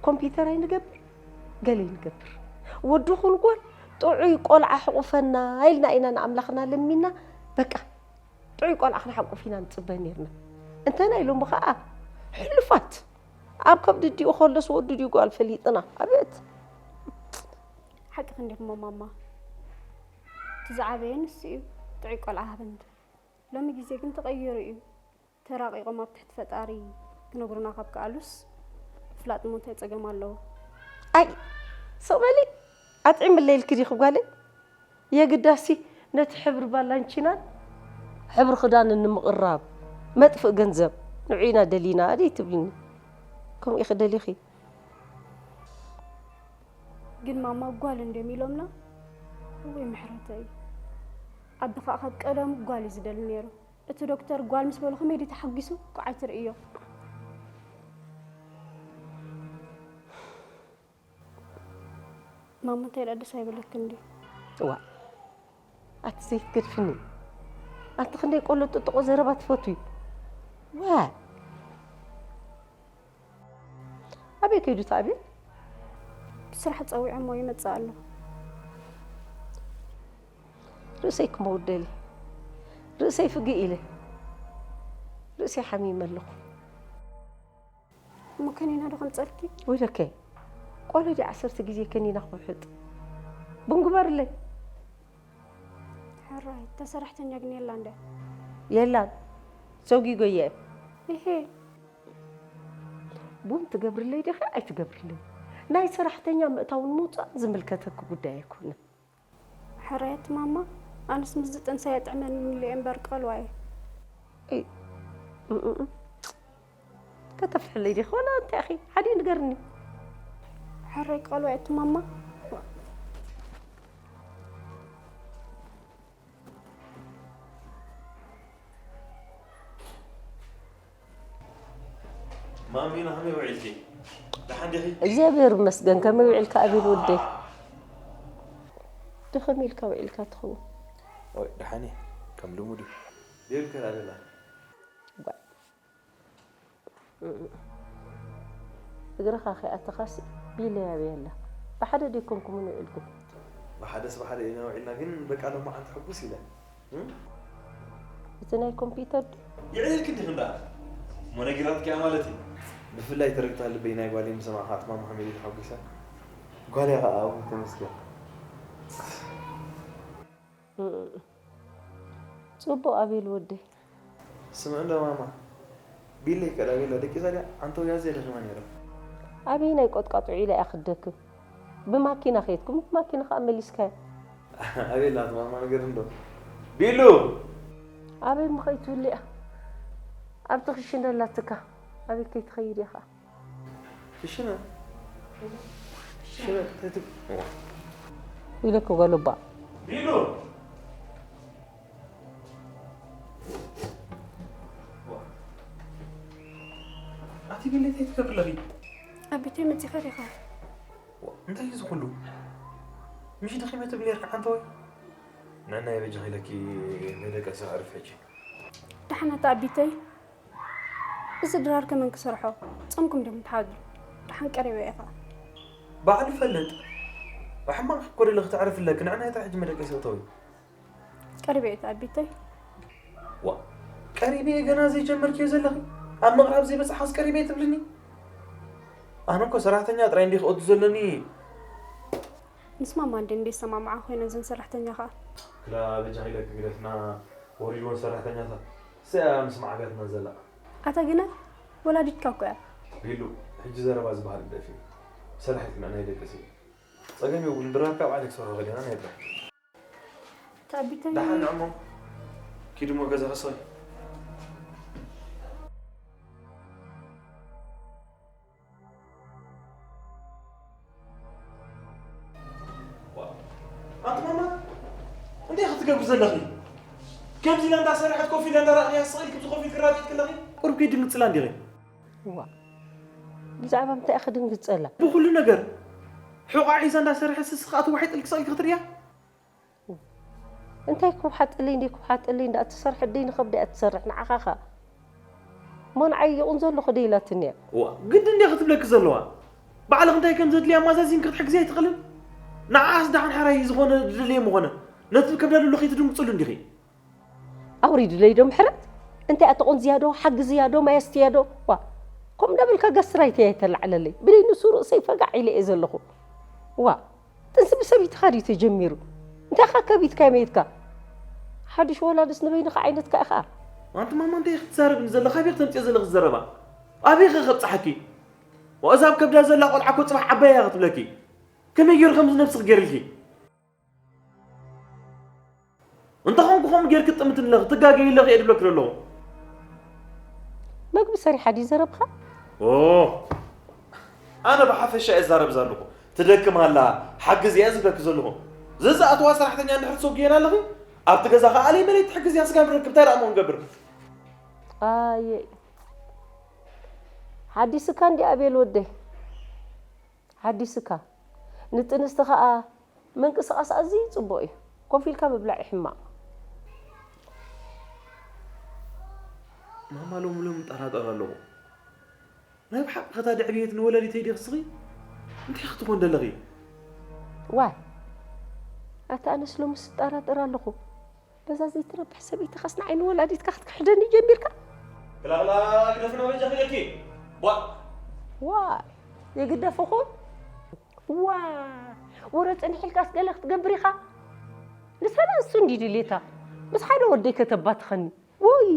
ኮምፒውተር ኣይንገብር፣ ገለ ይንገብር። ወዲ ኹን ጓል ጥዑይ ቆልዓ ሕቑፈና ኢልና ኢና ንኣምላኽና ለሚና። በቃ ጥዑይ ቆልዓ ክንሓቁፍ ኢና ንጽበ ኔርና። እንተና ኢሎም ኸኣ ሕሉፋት። ኣብ ከብዲ ዲኡ ከሎስ ወዲ ድዩ ጓል ፈሊጥና። ኣቤት። ሓቂ ክንዲኹም ማማ። እቲ ዝዓበየ ንሱ እዩ። ጥዑይ ቆልዓ ሃበኒ ትብል። ሎሚ ግዜ ግን ተቐይሩ እዩ። ተራቒቖም ኣብ ትሕቲ ፈጣሪ ክነግሩና ካብ ከኣሉስ፣ ምፍላጥ እሞ እንታይ ጸገም ኣለዎ? ኣይ፣ ስቕ በሊ። ኣጥዒምለይ ኢልኪ ዲኺ ጓለይ? የግዳሲ ነቲ ሕብሪ ባላንቺናን ሕብሪ ክዳንን ንምቕራብ መጥፍእ ገንዘብ ንዑ ኢና ደሊና ድዩ ትብልኒ? ከምኡ ኢኺ ደሊኺ? ግን ማማ ጓል እንድዮም ኢሎምና? እወይ ምሕረተይ። ኣቢ ኸኣ ካብ ቀደሙ ጓል እዩ ዝደሊ ነይሩ። እቲ ዶክተር ጓል ምስ በሎ ከመይ ድዩ ተሓጒሱ? ኳዕ ኣይትርእዮ። ማማ እንታይ ደኣ ደስ ኣይበለክን ድዩ? እዋ፣ ኣቲ ዘይትገድፍኒ። ኣቲ ክንደይ ቆሎ ጥጥቆ ዘረባ ትፈትዊ። ዋ። ኣበይ ከይዱ እቲ ኣቤል? ብስራሕ ጸዊዖሞ ይመጽእ ኣሎ። ርእሰይ ክመውት ደልየ። ርእሰይ ፍግእ ኢለ። ርእሰይ ሓሚመ ኣለኹ። እሞ ከኒና ዶ ከምጸልኪ? ወይለከ። ቆሎ ድዩ ዓሰርተ ግዜ ከኒና ክውሕጥ? ቡን ግበርለይ። ሕራይ፣ እታ ሰራሕተኛ ግን የላን ድያ? የላን። ሰጒጎ እየ። እሄ። ቡን ትገብርለይ ዲኺ ኣይትገብርለይ? ናይ ሰራሕተኛ ምእታውን ምውጻእን ዝምልከተኪ ጉዳይ ኣይኮነን። ሕራይ ኣቲ ማማ፣ ኣነስ ምስዚ ጥንሰይ የጥዕመኒ ኢለ እየ እምበር ቀልዋ እየ። እይ፣ እም፣ እም፣ እም። ከተፍልሕለይ ዲኺ ዋላ እንታይ ኢኺ? ሓዲ ንገርኒ። ሕራይ ቀልዋ እየ ኣቲ ማማ። ማሚና ከመይ ውዒልኪ? ደሓን ዲኺ? እግዚኣብሔር ይመስገን። ከመይ ውዒልካ ኣቤል ወደይ? ደኸም ኢልካ ውዒልካ ትኸውን። ኦይ፣ ደሓን እየ። ከም ልሙድ እዩ። ቤል ከ ኣበላ? ጓ-፣ እግርኻ ከይኣተኻሲ ቢለይ ኣበይ ኣላ? ብሓደ ደይኮንኩምን ውዒልኩም? ብሓደስ ብሓደ ኢና ውዒልና፣ ግን በቃ ሎማዓንቲ ሕጉስ ኢለ። እም? እቲ ናይ ኮምፒውተር ድዩ? የዕልልኪ እንዲኺ እምበኣር። እሞ ነጊራትኪ እያ ማለት እዩ። ብፍላይ ትርግታ ልበይ ናይ ጓለይ ምስ ሰማዕኻ፣ ኣትማማ ሓሚድ ተሓጒሳ። ጓለይ ኸኣ፣ ኣቡ ተመስገን። እም። ጽቡቕ ኣቤል ወደይ። ስምዒ እንዶ ማማ፣ ቢለይ ከዳ ቤላ ደቂሳ ድያ? ዓንተው ያዘ ደኺማ ነይራ። ኣበይ ናይ ቆጥቋጥ ውዒላ እያ ክትደክም? ብማኪና ከይድኩም፣ ብማኪና ከኣ መሊስካያ። ኣበይ ኣላ ማማ ነገር እንዶ? ቢሉ! ኣበይ ምኸይድ ትብልያ? ኣብቲ ክሽነ ኣላትካ። ኣበይ ከይትኸይድ ኢኻ? ክሽነ? ክሽነ? እንታይ ትብ-፣ ኢለኪ ጓል እባ። ቢሉ! ኣቲ ቢለይ እንታይ ትገብሪ ኣለኺ? ኣብ ቤተይ መጺኻ ዲኻ? ዋ፣ እንታይ እዩ እዚ ኩሉ? ምሽ ደኺመ ትብሊ ነርኪ ሓንተወይ? ንዕናይ በጃኺ ኢለኪ መደቀሲ ኣዕርፍ ሕጂ። ደሓን ኣታ ኣቢተይ፣ እዚ ድራር ከመን ክሰርሖ? ጾምኩም ዲኹም ትሓድሩ? ደሓን ቀሪበ እየ ኸኣ። ባዕሉ ፈልጥ። ብሕማቕ እኮ ደለኺ ተዕርፊ ኣለኪ። ንዕናይ ጥራሕ ሕጂ መደቀሲ እተዊ። ቀሪበ እየ ኣቢተይ። ዋ፣ ቀሪበ እየ ገና ዘይጀመርክዮ ዘለኺ? ኣብ ምቕራብ ዘይበጻሕኻስ ቀሪበ እየ ትብልኒ? ኣነ እኮ ሰራሕተኛ ጥራይ እንድየ ክእቱ ዘለኒ። ምስ ማማ እንድየ እንድየ ዝሰማምዓ ኮይነ እዘን ሰራሕተኛ ኸኣ። ክላ በጃኺ ኢለኪ ግደፍና ወሪድወን ሰራሕተኛታት። እሰያ ምስ ማዕጋትና ዘላ። ኣታ ግና ወላዲትካ እኮ እያ። ቢሉ፣ ሕጂ ዘረባ ዝበሃል ግደፊ። ሰራሒት ንዕናይ ደቀሲ። ጸገም የብሉን፣ ድራርካ ባዕለይ ክሰርሖ ገሊና ናይ ጥራሕ። ተኣቢተኒ። ደሓን ንዕሞ። ኪድ እሞ ገዛ ክሰይ። ኣንቲ ማማ፣ እንታይ ኢኺ ትገብሪ ዘለኺ? ከምዚ ኢላ እንዳሰርሐት ኮፍ ኢላ እንዳራእኽያ ስቕ ኢልኪ ብዚ ኮፍ ኢልኪ ራእይኪ ኣለኺ? ቁሩብ ከይድንግጽላ እንዲኺ? እዋ፣ ብዛዕባ ምንታይ ኢኺ ድንግጸላ? ብኹሉ ነገር። ሕቖኣ ሒዛ እንዳሰርሐት ስስኻ ኣትዋሒጥ ኢልኪ ስቕ ኢልኪ ክትርእያ? እንታይ ክውሓጠለይ እንደ ክውሓጠለይ እንዳ እትሰርሕ ደይ ንኸብዳ እያ እትሰርሕ ንዓኻ ኸ? እሞ ንዓይ ይቕንዞ ኣለኹ ዶ ኢላትኒ እያ። እዋ፣ ግዲ እንድያ ክትብለኪ ዘለዋ። ባዕልኺ እንታይ ከም ዘድልያ ማዛዚን ክትሕግዝያ ኣይትኽእልን? ንዓኣስ ደሓን ሓራይ ዝኾነ ዝደለየ ምኾነ። ነቲ ከብዳ ደሎ ከይትድንግጽሉ እንዲኺ። ኣውሪድለይ ዶ ምሕረት? እንታይ እያ ተቖንዝያ ዶ? ሓግዝያ ዶ? ማይ ኣስትያ ዶ? ዋ፣ ከምኡ እንዳበልካ ጋስትራይት እያ የተላዕለለይ። ብደይ ንሱ ርእሰይ ፈጋዕ ኢለ እየ ዘለኹ። ዋ፣ ጥንሲ ብሰበይትኻ ድዩ ተጀሚሩ? እንታይ ኻ ከቢድካ መይትካ? ሓድሽ ወላድስ ንበይንኻ ዓይነትካ ኢኻ። ኣንቲ ማማ እንታይ ክትዛረብኒ ዘለኻ? ኣበይ ክተምፅዮ ዘለኺ ዘረባ? ኣበይ ኸ ከብፅሓኪ? ወእዛ ኣብ ከብዳ ዘላ ቆልዓ እኮ ፅባሕ ዓባይ እያ ክትብለኪ። ከመይ ገይሩ ከምዚ ነብስኺ ገይርልኪ? እንተኾንኩ ከምኡ ጌርኪ ጥምትኒ ኣለኺ፣ ትጋገዪ ኣለኺ እየ ድብለኪ ዘለኹ። መግቢ ሰሪሓ ድዩ ዘረብኻ? ኦ፣ ኣነ ብሓፈሻ እየ ዝዛረብ ዘለኹ። ትደክም ኣላ፣ ሓግዝ እየ ዝብለኪ ዘለኹ። ዘዝኣትዋ ሰራሕተኛ እንድሕር ትሰጉየና ኣለኺ፣ ኣብቲ ገዛ ኸኣ ኣለይ መለይ ትሕግዝ እያ፣ ስጋ ንረክብ፣ እንታይ ደኣ እሞ ንገብር? ኣየ፣ ሓዲስካ እንዲ ኣቤል ወደይ። ሓዲስካ። ንጥንስቲ ኸኣ ምንቅስቓስ ኣዝዩ ጽቡቕ እዩ። ኮፍ ኢልካ ምብላዕ እዩ ሕማቕ። ማማ ሎሚ ሎሚ እጠራጠር ኣለኹ። ናይ ብሓቂ ከታ ድዕብየት ንወላዲተይ ዲኺ ስኺ? እንታይ ክትኾን ደለኺ? ዋይ፣ ኣታ ኣነስ ሎምስ እጠራጠር ኣለኹ። በዛ ዘይትረብሕ ሰበይትኻስ ንዓይ ንወላዲትካ ክትክሕደኒ ጀሚርካ? ክላኽላክ ደፍኖ በጃ ክለኪ። ቧ። ዋይ፣ ይግደፍኹም? ዋ፣ ወረ ጽንሕ ኢልካስ ገለ ክትገብር ኢኻ? ንሰና እሱ እንዲ ድሌታ። ምስ ሓደ ወደይ ከተባትኸኒ። ውይ፣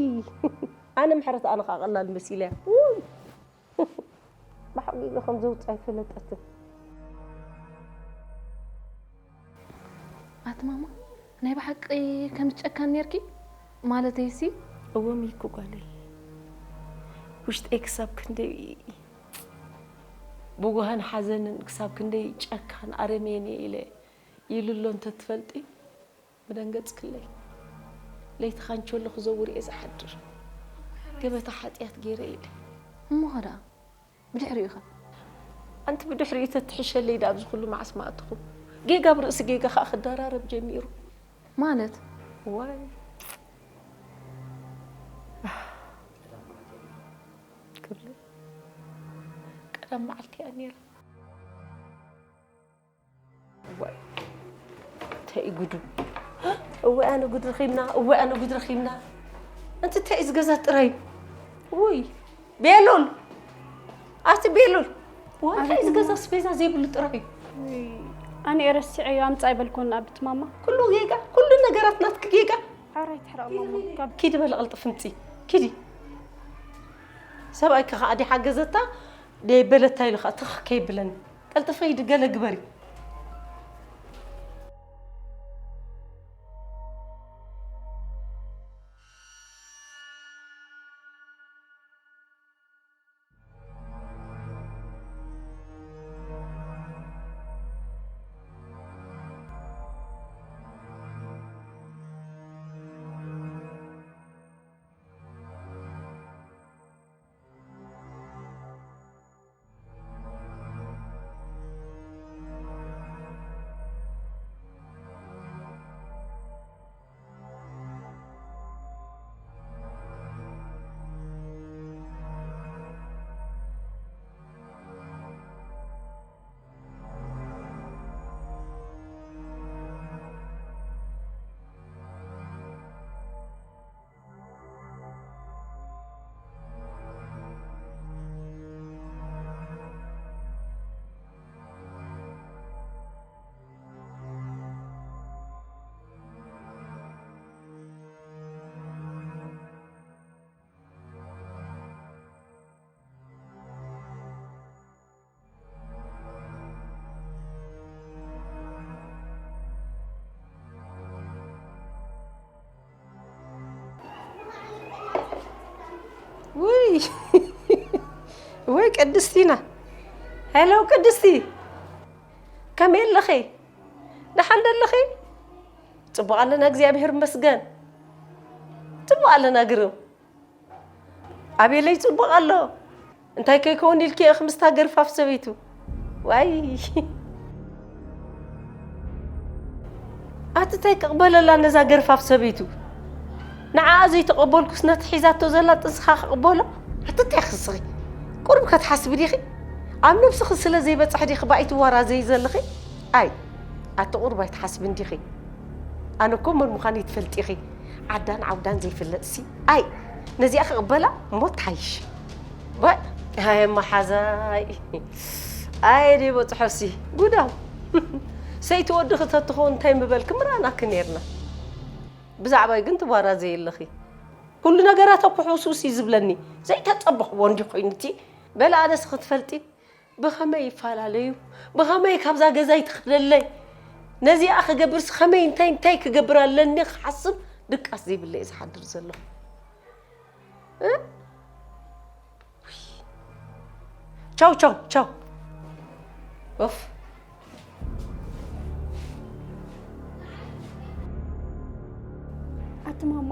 ኣነ ምሕረት ኣነ ኸኣ ቀላል መሲለያ። ውይ። ብሓቂ ኢሉ ከም ዘውጽእ ኣይፈለጠትን። ኣቲ ማማ፣ ናይ ብሓቂ ከምዚ ጨካን ኔርኪ? ማለተይሲ? እወ ሚኩ ጓለይ፣ ውሽጠይ ክሳብ ክንደይ ብጉሃን ሓዘንን ክሳብ ክንደይ ጨካን ኣረሜን እየ ኢለ ይልሎ እንተትፈልጢ ምደንገጽክለይ። ለይቲ ካንቸሎ ክዘውር እየ ዝሓድር። ገበታ ሓጢኣት ገይረ ኢለ። እሞ ኸ ደኣ? ብድሕሪኡ ኸ? ኣንቲ ብድሕሪኡ ተትሕሸለይ ደኣ ኣብዚ ኩሉ መዓስ መኣትኹ? ጌጋ ብርእሲ ጌጋ ኸኣ ክደራረብ ጀሚሩ። ማለት? ዋይ። ክብለይ። ቀዳም መዓልቲ እያ ነይራ። እዋይ፣ እንታይ እዩ ጉዱ? እወ ኣነ ጉድ ረኺብና፣ እወ ኣነ ጉድ ረኺብና። ኣንቲ እንታይ እዩ ዝገዛ ጥራይ? ውይ፣ ቤሉል፣ ኣቲ ቤሉል፣ ዋይ፣ እንታይ እዩ ኣቤት ዝገዛ ማማ። ኣስቤዛ ዘይብሉ ጥራይ? ውይ፣ ኣነ እየ ረሲዐዮ፣ ኣምጻ ኣይበልኩን ኣብቲ ማማ። ኩሉ ጌጋ፣ ኩሉ ነገራት ናትኪ ጌጋ። ኧረ ኣይትሕረቕ ማማ፣ ካብ ኪዲ በለ ቅልጥፍ ምጺ፣ ኪዲ። ሰብኣይኪ ኸኣ ድሓገዘታ ደይበለታ ኢሉ ኸኣ ትኽ ከይብለኒ። ቀልጥፈ ሂዲ ገለ ግበሪ። ውይ፣ ወይ ቅድስቲና። ሄሎ ቅድስቲ፣ ከመይ ኣለኺ? ደሓን ዶ ኣለኺ? ጽቡቕ ኣለና እግዚኣብሔር ይመስገን። ጽቡቕ ኣለና ግርም። ኣቤለይ ጽቡቕ ኣሎ። እንታይ ከይከውን ኢልኪ ኢኺ ምስታ ገርፋፍ ሰበይቱ? ዋይ። ኣቲ እንታይ ክቕበለላ ነዛ ገርፋፍ ሰበይቱ? ንዓኣ ዘይተቐበልኩስ ነቲ ሒዛቶ ዘላ ጥንስኻ ክቕበሎ? ኣቲ እንታይ ክስኺ? ቁሩብ ከትሓስቢ ዲኺ? ኣብ ነብስኺ ስለ ዘይበጽሕ ዲኺ ባይ ትዋራዘዪ ዘለኺ? ኣይ፣ ኣቲ ቁሩብ ኣይትሓስብን ዲኺ? ኣነ እኮ መን ምዃነይ ትፈልጢ ኢኺ። ዓዳን ዓውዳን ዘይፍለጥሲ። ኣይ፣ ነዚኣ ክቕበላ እሞ ትሓይሽ። ባይ፣ ኣየ መሓዛይ። ኣየ ደይ በጽሖሲ። ጉዳም። ሰይቲ ወድኺ ተትኸውን እንታይ ምበልኪ ምረኣናኪ ኔርና። ብዛዕባይ ግን ትዋራዘዪ ኣለኺ። ኩሉ ነገራት እኮ ሕውስውስ እዩ ዝብለኒ። ዘይተጸበኽዎ እንዲ ኮይኑ እቲ በለ ኣነስ ክትፈልጢ ብኸመይ ይፈላለዩ? ብኸመይ ካብዛ ገዛይ ትኽደለይ? ነዚኣ ክገብርስ ከመይ እንታይ እንታይ ክገብር ኣለኒ ክሓስብ ድቃስ ዘይብለይ እየ ዝሓድር ዘለኹ። እ? ቻው ቻው ቻው። ኦፍ። ኣቲ ማማ፣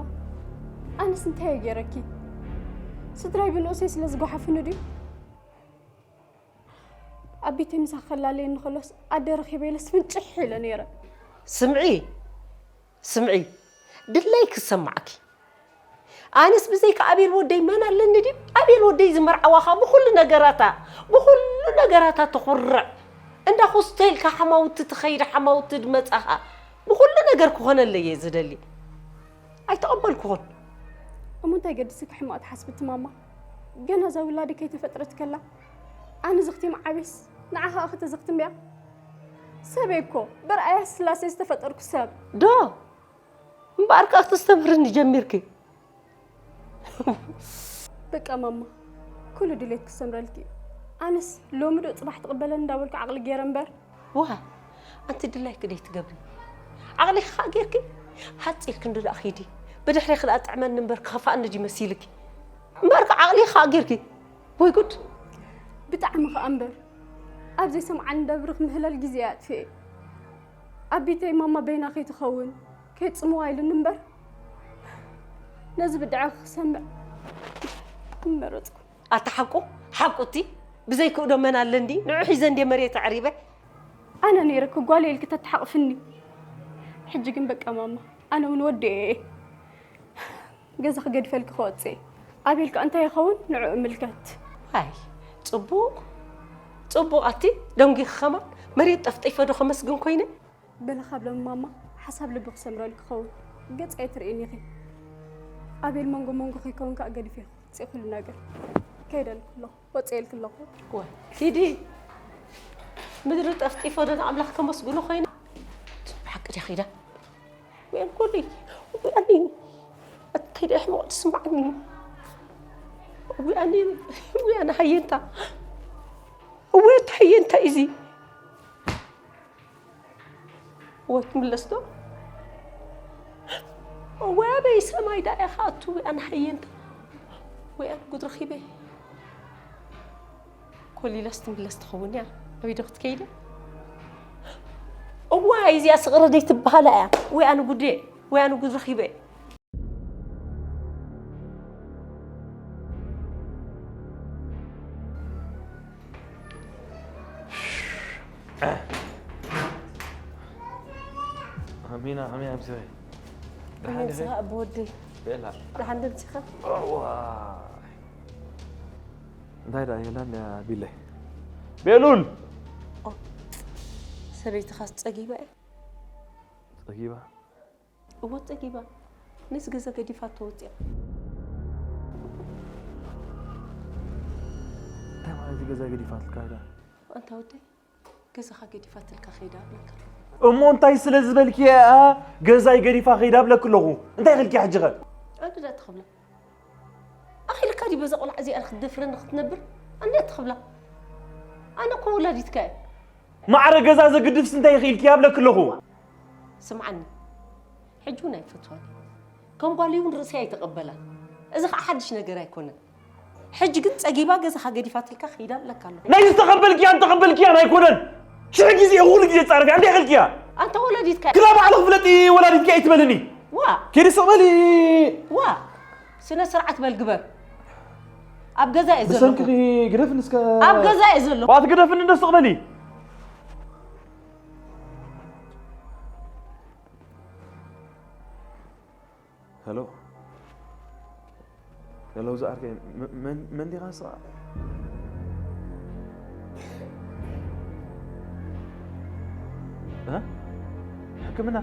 ኣነስ እንታይ እየ ገይረኪ? ስድራይ ብንኡሰይ ስለ ዝጓሓፉኒ ድዩ? ኣብ ቤተይ ምሳኺ ከላለየኒ ከሎስ ኣደ ረኺበ ኢለስ ፍንጭሕ ኢለ ነይረ። ስምዒ፣ ስምዒ፣ ድላይኪ ክሰማዓኪ። ኣነስ ብዘይካ ኣቤል ወደይ መን ኣለኒ ድዩ? ኣቤል ወደይ ዝመርዓዋ ኸኣ ብኹሉ ነገራታ፣ ብኹሉ ነገራታ ትኹርዕ። እንዳ ሆስቴልካ ሓማውቲ ትኸይድ፣ ሓማውቲ ድመጻኻ። ብኹሉ ነገር ክኾነለይ እየ ዝደሊ። ኣይተቐበልኩኹን። እሞ እንታይ ገድስኪ ሕማቕ ትሓስቢ እቲ ማማ? ገና እዛ ውላደይ ከይተፈጥረት ከላ ኣነ ዘኽቲም ዓብየስ ንዓ ኸኣ ክተዘኽትምያ? ሰብ እየ እኮ፣ ብርኣያ ስላሴ ዝተፈጠርኩ ሰብ። ዶ? እምበኣር ከኣ ክተስተምህርኒ ጀሚርኪ። በቃ ማማ፣ ኩሉ ድሌት ክሰምረልኪ እዩ። ኣነስ ሎሚ ዶ ጽባሕ ትቕበለኒ እንዳበልኩ ዓቕሊ ገይረ እምበር። ዋ፣ ኣንቲ ድላይኪ ደይ ትገብሪ። ዓቕሊኺ ከኣ ጌርኪ፣ ሃጽ ኢልኪ እንዶ ደኣ ኺዲ። ብድሕሬኺ ደኣ ጥዕመኒ እምበር ክኸፍኣኒ ድዩ መሲልኪ? እምበኣር ከኣ ዓቕሊኺ ከኣ ጌርኪ። ወይ ጉድ! ብጣዕሚ ከኣ እምበር፣ ኣብ ዘይሰምዓኒ እንዳብርኽ ምህላል ግዜ እየ ኣጥፊኤ። ኣብ ቤተይ ማማ በይና ከይትኸውን፣ ከይጽምዋ ኢሉኒ እምበር፣ ነዚ ብድዐ ክሰምዕ ምመረጽኩ። ኣታ ሓቁ፣ ሓቁ እቲ ብዘይክእዶ መን ኣለ እንዲ፣ ንዑ ሒዘ እንድየ መሬት ኣዕሪበ። ኣነ ነይረ እኮ ጓለይ ኢልኪ ተተሓቕፍኒ። ሕጂ ግን በቃ ማማ፣ ኣነ እውን ወዲኤ እየ። ገዛ ክገድፈልኪ ክወጽእ እየ። ኣቤል ከኣ እንታይ ይኸውን ንዕኡ እምልከት። ኣይ፣ ጽቡቕ፣ ጽቡቕ ኣቲ ደንጒኺ ከማን መሬት ጠፍጢፈ ዶ ከመስግን ኮይነ? በለ ካብ ሎሚ ማማ ሓሳብ ልቢ ክሰምረሉ ክኸውን። ገጽ ኣይትርእይን ኢኺ። ኣቤል መንጎ መንጎ ከይከውን ከኣ ገዲፈ ክወጽእ ኩሉ ነገር። ከይደልኩ ኣለኹ፣ ወጽኤልኪ ኣለኹ። ወይ ኪዲ፣ ምድሪ ጠፍጢፎ ዶ ንኣምላኽ ከመስግኖ ኮይነ? ብሓቂ ድያ ኺዳ? ወይ ኣንኮለይ፣ ወይ ኣኒ፣ እንታይ ደኣ ሕማቕ ትስምዓኒ? ወይ ኣኒ፣ ወይ ኣነ ሃየንታ። ወይ ኣቲ ሃየንታ እዚ። ወይ ክምለስ ዶ? ወይ ኣበይ ሰማይ ደኣ ኢኻ ኣቱ? ወይ ኣነ ሃየንታ። ወይ ኣነ ጉድ ረኺበ። ኮሊላስ ትምለስ ትኸውን እያ። ኣበይ ዶ ክትከይድ እያ? እዋይ፣ እዚኣ ስቕረ ደይ ትበሃላ እያ። ወይ ኣነ ጉዴ፣ ወይ ኣነ ጉድ ረኺበ። ኣሚና፣ ኣሚና፣ ኣምስያ። ደሓን ኣሜን፣ ዲኺ? ስኻ ኣቦ ወደይ። ቤላ። ደሓን ዶ ምጺኻ? እዋ። እንታይ ደኣ የላን እያ ቢለይ? ቤሉል! ኦ፣ ሰበይትኻስ ጸጊባ እያ? ጸጊባ? እወ፣ ጸጊባ። ነዚ ገዛ ገዲፋቶ ወጺኣ። እንታይ ማለት እዩ ገዛ ገዲፋትልካ ከይዳ? ኣንታ ወደይ፣ ገዛኻ ገዲፋትልካ ከይዳ እብለካ። እሞ እንታይ ስለ ዝበልኪ እያ ገዛይ ገዲፋ ከይዳ እብለኪ ኣለኹ? እንታይ ኢልኪ ሕጂ ኸ? ኣነ ደኣ ትኽብላ። ኣኺልካ ድዩ በዛ ቆልዓ እዚኣ ክትደፍረኒ ክትነብር? ኣነ ትኽብላ። ኣነ እኮ ወላዲትካ እየ። ማዕረ ገዛ ዘግድፍስ እንታይ ኢኺ ኢልኪ ኣብለኪ ኣለኹ። ስምዓኒ፣ ሕጂ እውን ኣይፈትዋን። ከም ጓል እውን ርእሰይ ኣይተቐበላን። እዚ ኸዓ ሓድሽ ነገር ኣይኮነን። ሕጂ ግን ጸጊባ ገዛኻ ገዲፋትልካ ከይዳ ኣለካ ኣለኹ። ናይ ዝተቐበልክያን ተቐበልክያን ኣይኮነን። ሽሕ ግዜ ኩሉ ግዜ ጻረፍ እያ። እንታይ ኢኺ ኢልኪያ? ኣንታ ወላዲትካ እያ። ክላ ባዕልኺ ፍለጢ ወላዲትካ እያ ኣይትበልኒ። ዋ። ኪዲ ስቕ በሊ። ዋ። ስነ ስርዓት በል ግበር። ኣብ ገዛ እየ ዘለኹ። ብሰንክኺ ግደፍኒ እስከ። ኣብ ገዛ እየ ዘለኹ። ዋ፣ ትግደፍኒ እንዶ ስቕ በሊ። ሄሎ። ለለውዝ ዓርከይ፣ መ-፣ መን-፣ መን ዲኻ ንስኻ? እ? ሕክምና?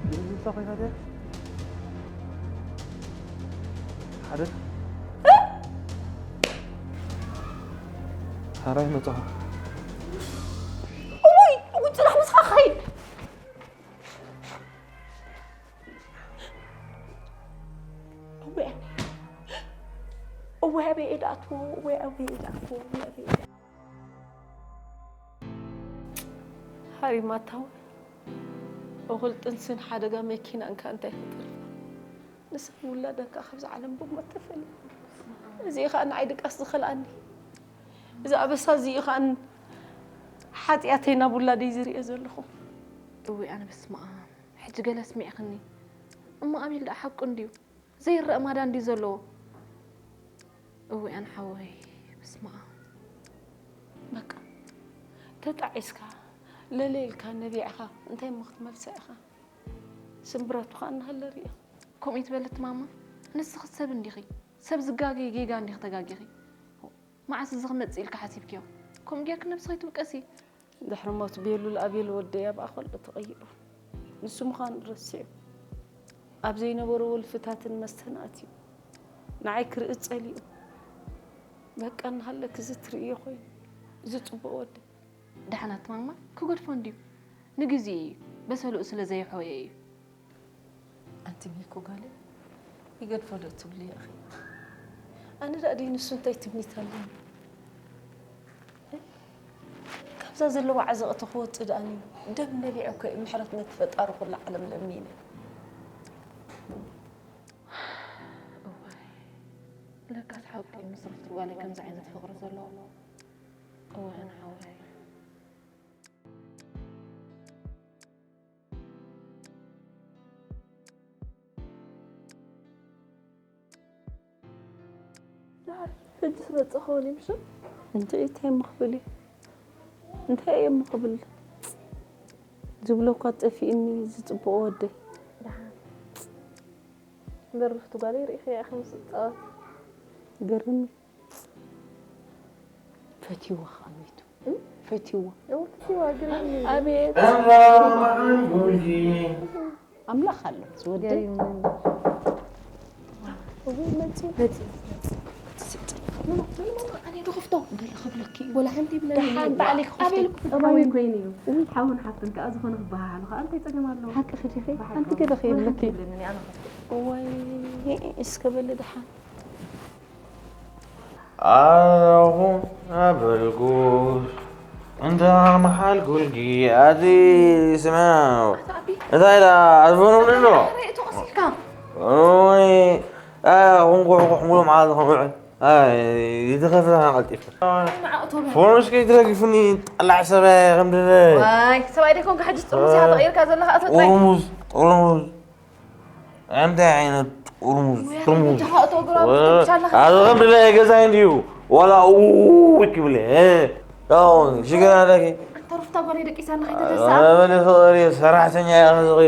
ምንታ ኮይና ድያ? ሓደ ሓራይ መጻኹ። እውይ፣ እውይ፣ ጽናሕ ምስኻ ኸይድ። እወ፣ እወ፣ ኣበይ እየ ዝኣትዎ? እወ፣ ኣበይ እየ ዝኣትዎ? እወ፣ ኣበይ እየ ዝኣትዎ? ሃሪማታው፣ እኹል ጥንስን ሓደጋ መኪናን ከ እንታይ ክተርፋ? ንስን ውላዳን ከ ካብዛ ዓለም ብሞት ተፈልዩ። እዚ ከኣ ንዓይ ድቃስ ዝኸልኣኒ። እዚ ኣበሳ እዚ ከኣ ሓጢኣተይ ናብ ውላደይ ዝርእዮ ዘለኹ። እወ፣ ኣነ በስመ ኣብ። ሕጂ ገለ ኣስሚዕኽኒ። እሞ ኣቤል ደኣ ሓቁ እንድዩ። ዘይረኣ ማዳ እንድዩ ዘለዎ። እወ ኣነ ሓወይ፣ በስመ ኣብ። በቃ፣ ተጣዒስካ፣ ለለ ኢልካ፣ ነቢዕኻ፣ እንታይ እሞ ክትመልሳ ኢኻ? ስምብራቱ ኸኣ እናሃለ ርእዮ። ከምኡ ኣይትበሊ ማማ። ንስኺ ሰብ እንዲኺ። ሰብ ዝጋገ ጌጋ እንዲኺ ተጋጊኺ። መዓስ እዚ ክመጽእ ኢልካ ሓሲብክዮ? ከምኡ ጌርኪ ነብስኺ ኣይትውቀሲ። ድሕሪ ሞት ቤሉል ኣቤል ወደይ ኣብኣ ከሎ ተቐይሩ። ንሱ ምዃኑ ረሲዑ፣ ኣብ ዘይነበሮ ወልፍታትን መስተን ኣትዩ፣ ንዓይ ክርኢ ጸሊኡ። በቃ እናሃለኪ እዚ ትርእዮ ኮይኑ፣ እዚ ጽቡቕ ወደይ። ደሓን ኣቲ ማማ፣ ክገድፎ እንድዩ። ንግዜኡ እዩ፣ በሰልኡ ስለ ዘየሕወየ እዩ። ኣንቲ ሚኮ ጓለይ፣ ይገድፎ ዶ ትብሊ ኢኺ? ኣነ ደኣ ደይ ንሱ እንታይ ትምኒት ኣለኒ? ካብዛ ዘለዋ ዓዘቕቲ ክወጽእ ደኣኒ ደም ነቢዐ እኮ እየ ምሕረት ነቲ ፈጣሪ ኩላ ዓለም ለሚነ። እዋይ፣ ለካስ ሓቂ ምስ ሩፍቲ ጓለይ ከምዚ ዓይነት ፍቕሪ ዘለዎ። እዋይ ኣነ ሓወይ። ደሓር ሕጂ ትመጽእ ክኸውን እዩ፣ ምሽ? እንታይ፣ እንታይ እሞ ክብል እዩ? እንታይ እየ እሞ ክብል? ዝብሎ እኳ ጠፊእኒ፣ ዝጽብቖ ወደይ። ደሓር። እምበር ሩፍቲ ጓለይ ርኢኸያ ኢኻ ምስ ትጻወት። ገርም እዩ። ፈትይዋ ኸኣ ሞይቱ። እም? ፈትይዋ። እው፣ ፈትይዋ፣ ግን ኣቤት። እምባ መዓንጎልጊ። ኣምላኽ ኣሎ፣ ዝወደይ። ገሪሙኒ። እው፣ መጺኡ። መጺኡ። ክትስጥ። ምን፣ ምን፣ ምን፣ ኣነ ዶ ክፍቶ? ገለ ክብለኪ እዩ። ወላ ሓንቲ ይብለኒ። ደሓን ባዕለይ ክኸፍቶ። ኣቤል እኮ ኣባይ ሓወይ። ኮይኑ እዩ። እው። ሓውን ሓፍትን ከኣ ዝኾነ ክበሃሃሉ ከኣ እንታይ ጸገም ኣለዎ? ሓቂ ኺዲኺ? ብሓቂ ኣንቲ ገለ ኸይብለኪ። ይብለኒ፣ ኣነ ኸፍቶ። እዋይ፣ እስከ በሊ ደሓን። ኣኹ ኣበልኩ እንተ መሓል ጉልጊ ኣዚ ስማው እንታይ ዳ ኣዝፈኑ ንዶ ኣረ እቶ ቀሲልካ ወይ ኣኹን ኩሕኩሕ ሙሉ መዓልቲ ከምዑ ኣይ ይተኸፍና ቀልጢፍ ንዓ እቶ በል። ፎኖስ ከይትረጊፉኒ ጠላዕ ሰበ ከምድነ ዋይ ሰብኣይ ደይኮንካ ሕጂ ጥርሙዝ ኢኻ ተቐይርካ ዘለኻ እቶ ጥራይ ጥርሙዝ ጥርሙዝ እንታይ ዓይነት ጥርሙዝ ወይ ጥርሙዝ ኣንታ እቶ እግሩ ኣብ ክትብሻ ኣለኻ። ኣረ ከም ድለ ገዛይ እንድዩ ዋላ ኡ ክብለ ሽግር ኣለኪ ኣንታ ሩፍታ ጓለይ ደቂሳና ከይተተስኣ በለ ፍቕሪ ሰራሕተኛ ኢኺ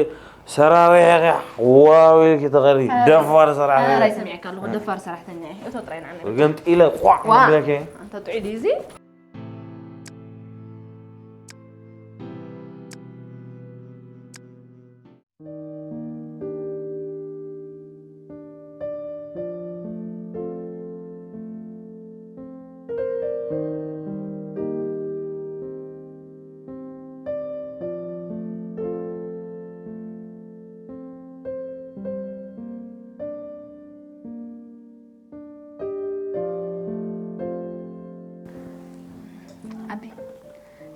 ሰራሪሕ ኢኺ ዋው ኢልኪ ተቐሪ ደፋር ሰራሕተኛ ኣራይ ሰሚዕካ ኣለኹ ደፋር ሰራሕተኛ እየ እቶ ጥራይ ንዓና ገምጢለ ቋዕ ዋ ብለኪ ኣንታ ጥዑይ ድዩ እዚ ኣቢ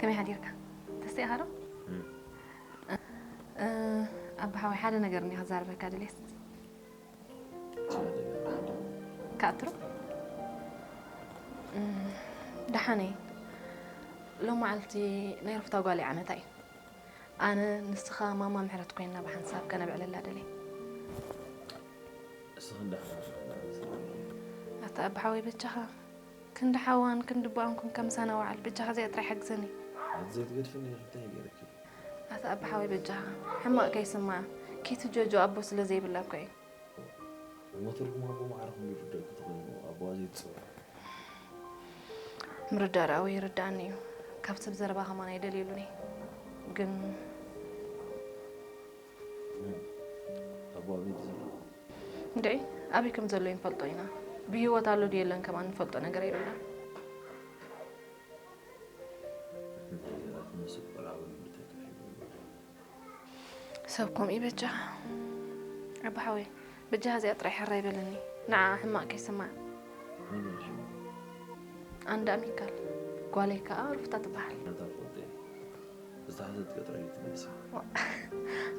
ከመይ ሓዲርካ? ተስኢኻ ዶ? ኣቢ ሓወይ ሓደ ነገር እኒኦ ክዛረበካ ድልየስ። ክኣትሮ? ደሓነይ ሎም መዓልቲ ናይ ሩፍታ ጓል ዓመታ እዩ። ኣነ ንስኻ ማማ ምሕረት ኮይንና ብሓንሳብ ከነብዕለላ ደልየ። እስኺ እንዳ ኣታ ኣቢ ሓወይ በጃኻ ክንዲ ሓዋን ክንዲ ቡኣን ኩንካ ምሳና ወዓል በጃኻ እዚኣ ጥራይ ሓግዘኒ። ኣቲ ዘይትገድፍኒ እንታይ ገይረኪ? ኣታ ኣቢ ሓወይ በጃኻ ሕማቕ ከይስምዓ ኪቲ ጆጆ ኣቦ ስለ ዘይብላ እኮ እዩ። እሞ ትርጉም ኣቦ ማዕረኹም ይርደእኩ ተኾይኑ ኣቦ ኣዘይ ትጸውዑ። ምርዳእ ደኣ ወይ ይርዳእኒ እዩ። ካብ ሰብ ዘረባ ከማን ኣይደልየሉን እየ። ግን ኣቦ ኣበይ ድዩ ዘሎ? እንድዒ ኣበይ ከም ዘሎ ይንፈልጦ ኢና። ብህይወት ኣሎ ድዩ የለን ከማን ንፈልጦ ነገር የብልና። እንታይ ዘላ ትመስል ቆልዓ እውን እንታይ ከፊሉ? ሰብ ከምኡ እዩ በጃኻ። ኣቦ ሓወይ፣ በጃኻ እዚኣ ጥራይ ሕራይ በለኒ። ንዓ ሕማቕ ከይስማዕ። መን እዩ ሽሙ? ኣንዳ ሚካል። ጓለይ ከኣ ሩፍታ ትበሃል። ናታ ፈልጠ። ዝተሓዘት ቀጥራይ ትመልሳ።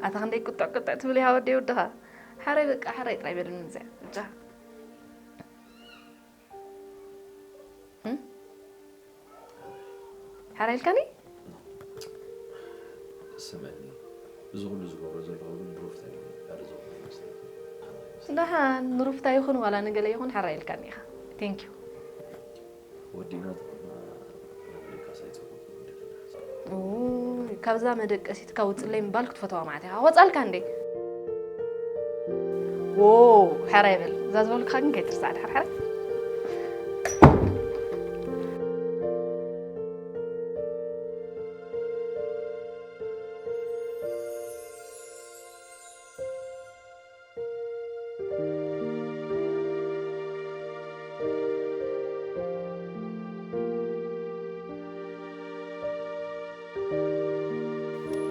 ኣታ ክንደይ ቁጥዕ ቁጥዕ ትብል ኢኻ ወደይ ወድኻ። ሓራይ በቃ ሓራይ ጥራይ በለኒ እዚኣ። በጃኻ። እም? ሓራይ ኢልካኒ? ስምዕኒ፣ እዚ ኩሉ ዝገብሮ ዘለኹ ግን ንሩፍታ እዩ ኣረ ዝገብሮ ይመስለኒ። ደሓን ንሩፍታ ይኹን ዋላ ንገለ ይኹን ሓራይ ኢልካኒ ኢኻ። Thank you። ወዲእና ተኾና ናብ ደቃስ ኣይጸወትን ወዲእና። ኡይ፣ ካብዛ መደቀሲትካ ውጽለይ ምባል ክትፈትዋ ማለት ኢኻ። ወጻልካ እንዴ? ዎ፣ ሓራይ በል። እዛ ዝበልኩኻ ግን ከይትርስዓ ድሓር ሓራይ።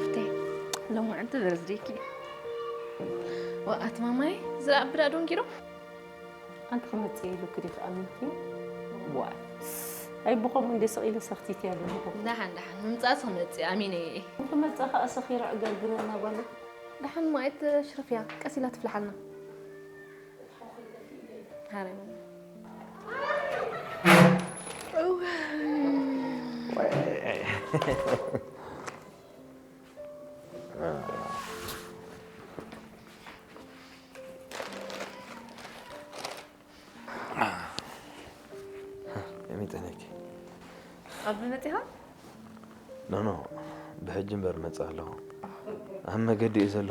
ፍቴ፣ ሎማዓንቲ በርዝዴኪ። ወኣት ማማይ፣ ዝረኣ ብዳ ዶንኪ ዶ? ኣንቲ ክመፅእ ኢሉኪ ዲኺ ኣሚንኪ? ዋ፣ ኣይ ብኸምኡ እንደ ስቕ ኢለ ሰኽቲት እያ ዘለኹ። ደሓን ደሓን፣ ምምፃእስ ክመፅእ ኣሚነ እየ። ክመፅእ ኸዓ ሰኺሩ ዕገርግረ እናበለ። ደሓን ማየት ሽርፍያ፣ ቀስ ኢላ ትፍልሓልና። ሃረይ ማማ። የመጠነኪ ኣብ መፂኻ? ኖኖ፣ ብሕጂ እምበር መጽእ ኣለኹ። ኣብ መገዲ እዩ ዘሎ።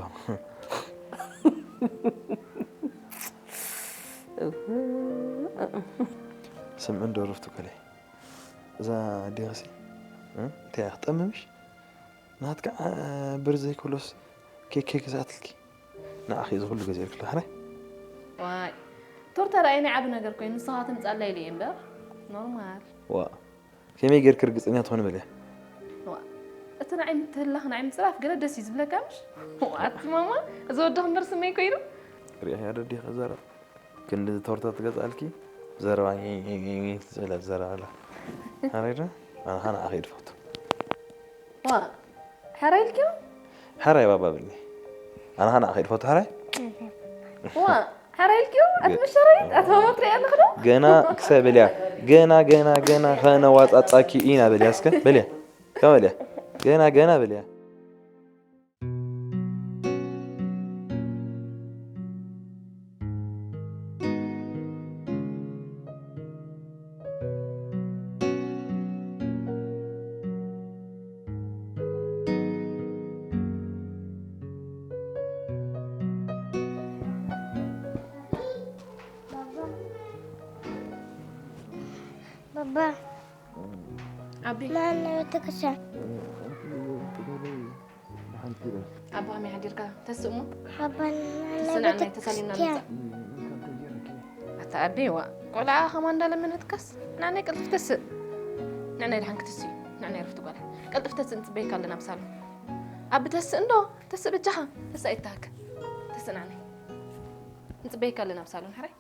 ስምዒ እንዶ ሩፍቱ ከለይ እዛ ኣዴኽሲ እንታይ እያ ክጠምምሽ? ናትካ ብር ዘይክብሎስ ኬክ ኬክ ዝኣትልኪ ንዓኺ እዚ ኩሉ ገዚእልኪ ኣለኹ ሕራይ። ዋይ ቶርታ ደኣ ናይ ዓቢ ነገር ኮይኑ ንስኻ ትምጻላ ኢለ እየ እምበር ኖርማል። ዋ ከመይ ጌርኪ ርግጸኛ ትኾኒ በልያ። ዋ እቲ ንዓይ ምትህላኽ ንዓይ ምጽራፍ ገለ ደስ እዩ ዝብለካ ምሽ? ዋ ኣቲ ማማ እዚ ወድኺ እምበር ስመይ ኮይኑ። ሪኢኽያ ዶ ኣዴኺ ዘረባ? ክንዲ ቶርታ ትገዝኣልኪ ዘረባ ዒዒዒዒ ትፅእለ ትዘረባላ ኣረይ ዶ ኣነ ከዓ ንዓኺ እየ ዝፈቱ ዋ ሕራይ ኢልኪዮ ሕራይ ባባ በልኒ ኣነ ከዓ ንዓኺ እየ ዝፈቱ ሕራይ ዋ ሕራይ ኢልኪዮ ኣቲ መሸረይ ኣቲ ማማ ትሪኢ ኣለኺ ዶ ገና ክሳይ በልያ ገና ገና ገና ከነዋፃፃኪ ኢና በልያ እስከ በልያ ከመልያ ገና ገና በልያ ባባ ዓቢ ማን ቤተክርስትያን ኣቦ ከመይ ሓዲርካ ተስእ እሞ ሓባን ተስእ ንዓናይ ተሳሊምና ንምጻእ ኣታ ኣደይ ዋ ቆልዓ ከማ እንዳለመነትካስ ንዓናይ ቀልጥፍ ተስእ ንዕናይ ድሓን ክትስእ ንዕናይ ረፍቲ ጓል ቀልጥፍ ተስእ ንጽበየካ ኣለና ብሳሎ ኣቢ ተስእ እንዶ ተስእ በጃኻ ተስእ ኣይተሃከ ተስእ ንዓናይ ንጽበየካ ኣለና ብሳሎን ሕራይ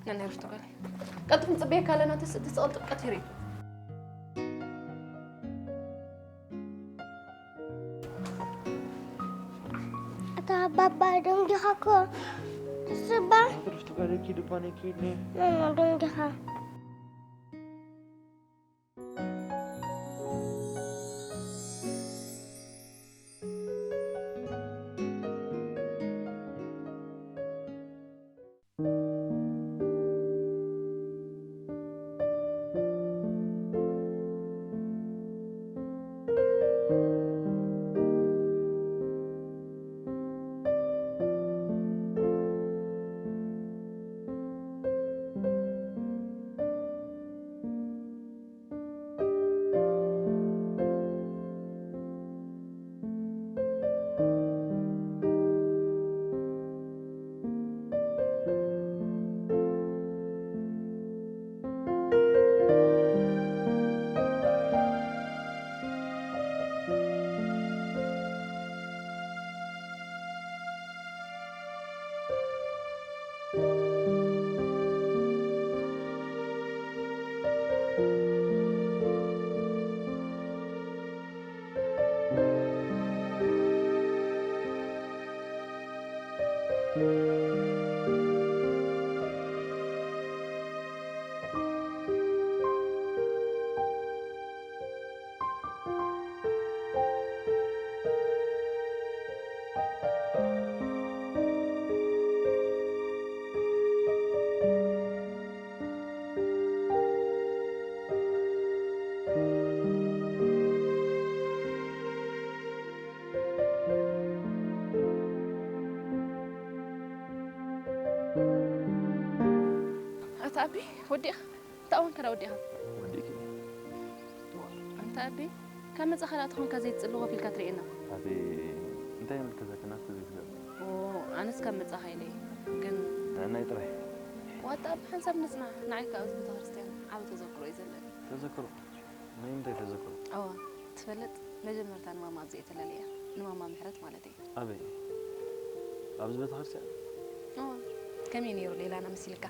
ንዕናይ ረፍቲ ጓል ቀልጥፍ ንጽበየካ ኣለና ተስእ ተስእ ቀልጥፍ ቀቲሩ እዩ እታ ባባ ደንጊኻ እኮ ትስባ ትርፍቲ ጓለኪ ድባነኪ ኢለ መማ ደንጊኻ ኣቢ፣ ወዲእኻ? እንታይ እዋን ከዳ ወዲእኻ? ወዲእኪ። ኣንታ ኣቢ፣ ካብ መጻኻ ደኣ ተኾንካ ዘይትጽሊ ኮፍ ኢልካ ትርእየና። ኣቲ እንታይ መልከ ዘከናት ዘይትገብ። ኦ፣ ኣነስ ካብ መጻኻ ኢለ እየ። ግን ንዕናይ ጥራይ። ዋጣ ኣብ ሓንሳብ ንጽናሕ፣ ንዓይ ከኣ ኣብዚ ቤተክርስትያን ዓቢ ተዘክሮ እዩ ዘለኒ። ተዘክሮ? ናይ ምንታይ ተዘክሮ? እዋ፣ ትፈልጥ፣ መጀመርታ ንማማ ኣብዚ እየ ተለልያ። ንማማ ምሕረት ማለት እየ። ኣበይ? ኣብዚ ቤተክርስትያን? እዋ፣ ከመይ ነይሩ ሌላና መሲልካ?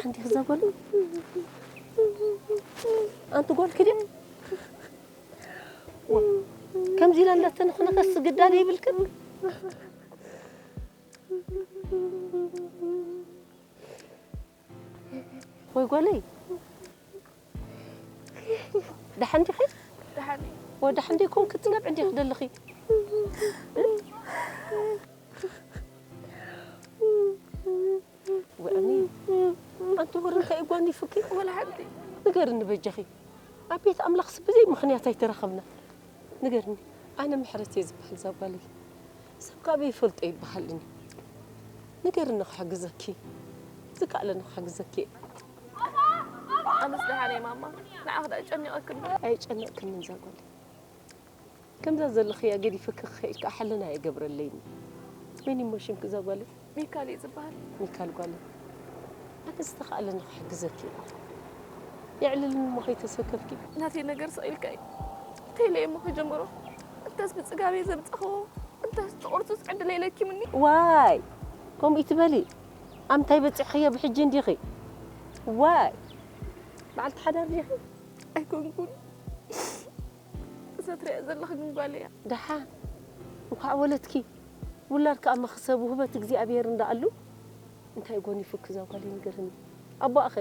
ሓንቲ ክዛ ጓል ኣንቲ ጓል ክደ ከምዚ ኢላ እንዳተነኽነኸስ ግዳል ይብልክን ወይ ጓለይ ደሓን ዲኺ? ደሓን እየ። ወደሓን ዲኩም ክትነብዕ እንዲኺ ደለኺ? ወእኒ ኣንቲ ወር እንታይ ጓኒ ፍኪ ወላ ሓንቲ ንገርኒ በጃኺ። ኣብ ቤት ኣምላኽስ ብዘይ ምኽንያት ኣይተራኸብና። ንገርኒ ኣነ ምሕረት እየ ዝበሃል እዛ ጓለይ። ሰብ ካብ ይፈልጦ ይበሃልኒ። ንገርኒ ክሕግዘኪ ዝከኣለኒ ክሕግዘኪ እየ። ኣነስ ደሓን እየ ማማ። ንዓኽ ደኣ ጨኒቐኪ እምበር። ኣየጨነቕክንን እዛ ጓለይ። ከምዛ ዘለኽያ ገዲፈኪ ክኸይድ ከኣ ሕልና ኣይገብረለይን። መን እዩ እሞ ሽምኪ እዛ ጓለይ? ሚካል እዩ ዝበሃል። ሚካል ጓለይ። ኣነ ዝተኻእለኒ ክሕግዘኪ እየ። የዕልልኒ እሞ ከይተሰከፍኪ። ናተይ ነገር ስቕ ኢልካ እዩ። ተይለ እየ እሞ ክጅምሮ። እንተስ ብጽጋበይ ዘብጻኽዎ እንተስ ትቑርሱስ ዕድለይ ለኪምኒ። ዋይ ከምኡ ይትበሊ። ኣምታይ በጺሕኽዮ ብሕጂ እንዲኺ? ዋይ በዓልቲ ሓዳር ዲኺ? ኣይኮንኩን። እዛ ትሪኣ ዘለኺ ግን ጓል እያ። ደሓን እንኳዕ ወለድኪ። ውላድ ከኣ መኽሰብ ውህበት እግዚኣብሔር እንዳኣሉ እንታይ ጎኒፉኪ እዛ ጓለይ ንገርኒ? ኣቦኣኸ?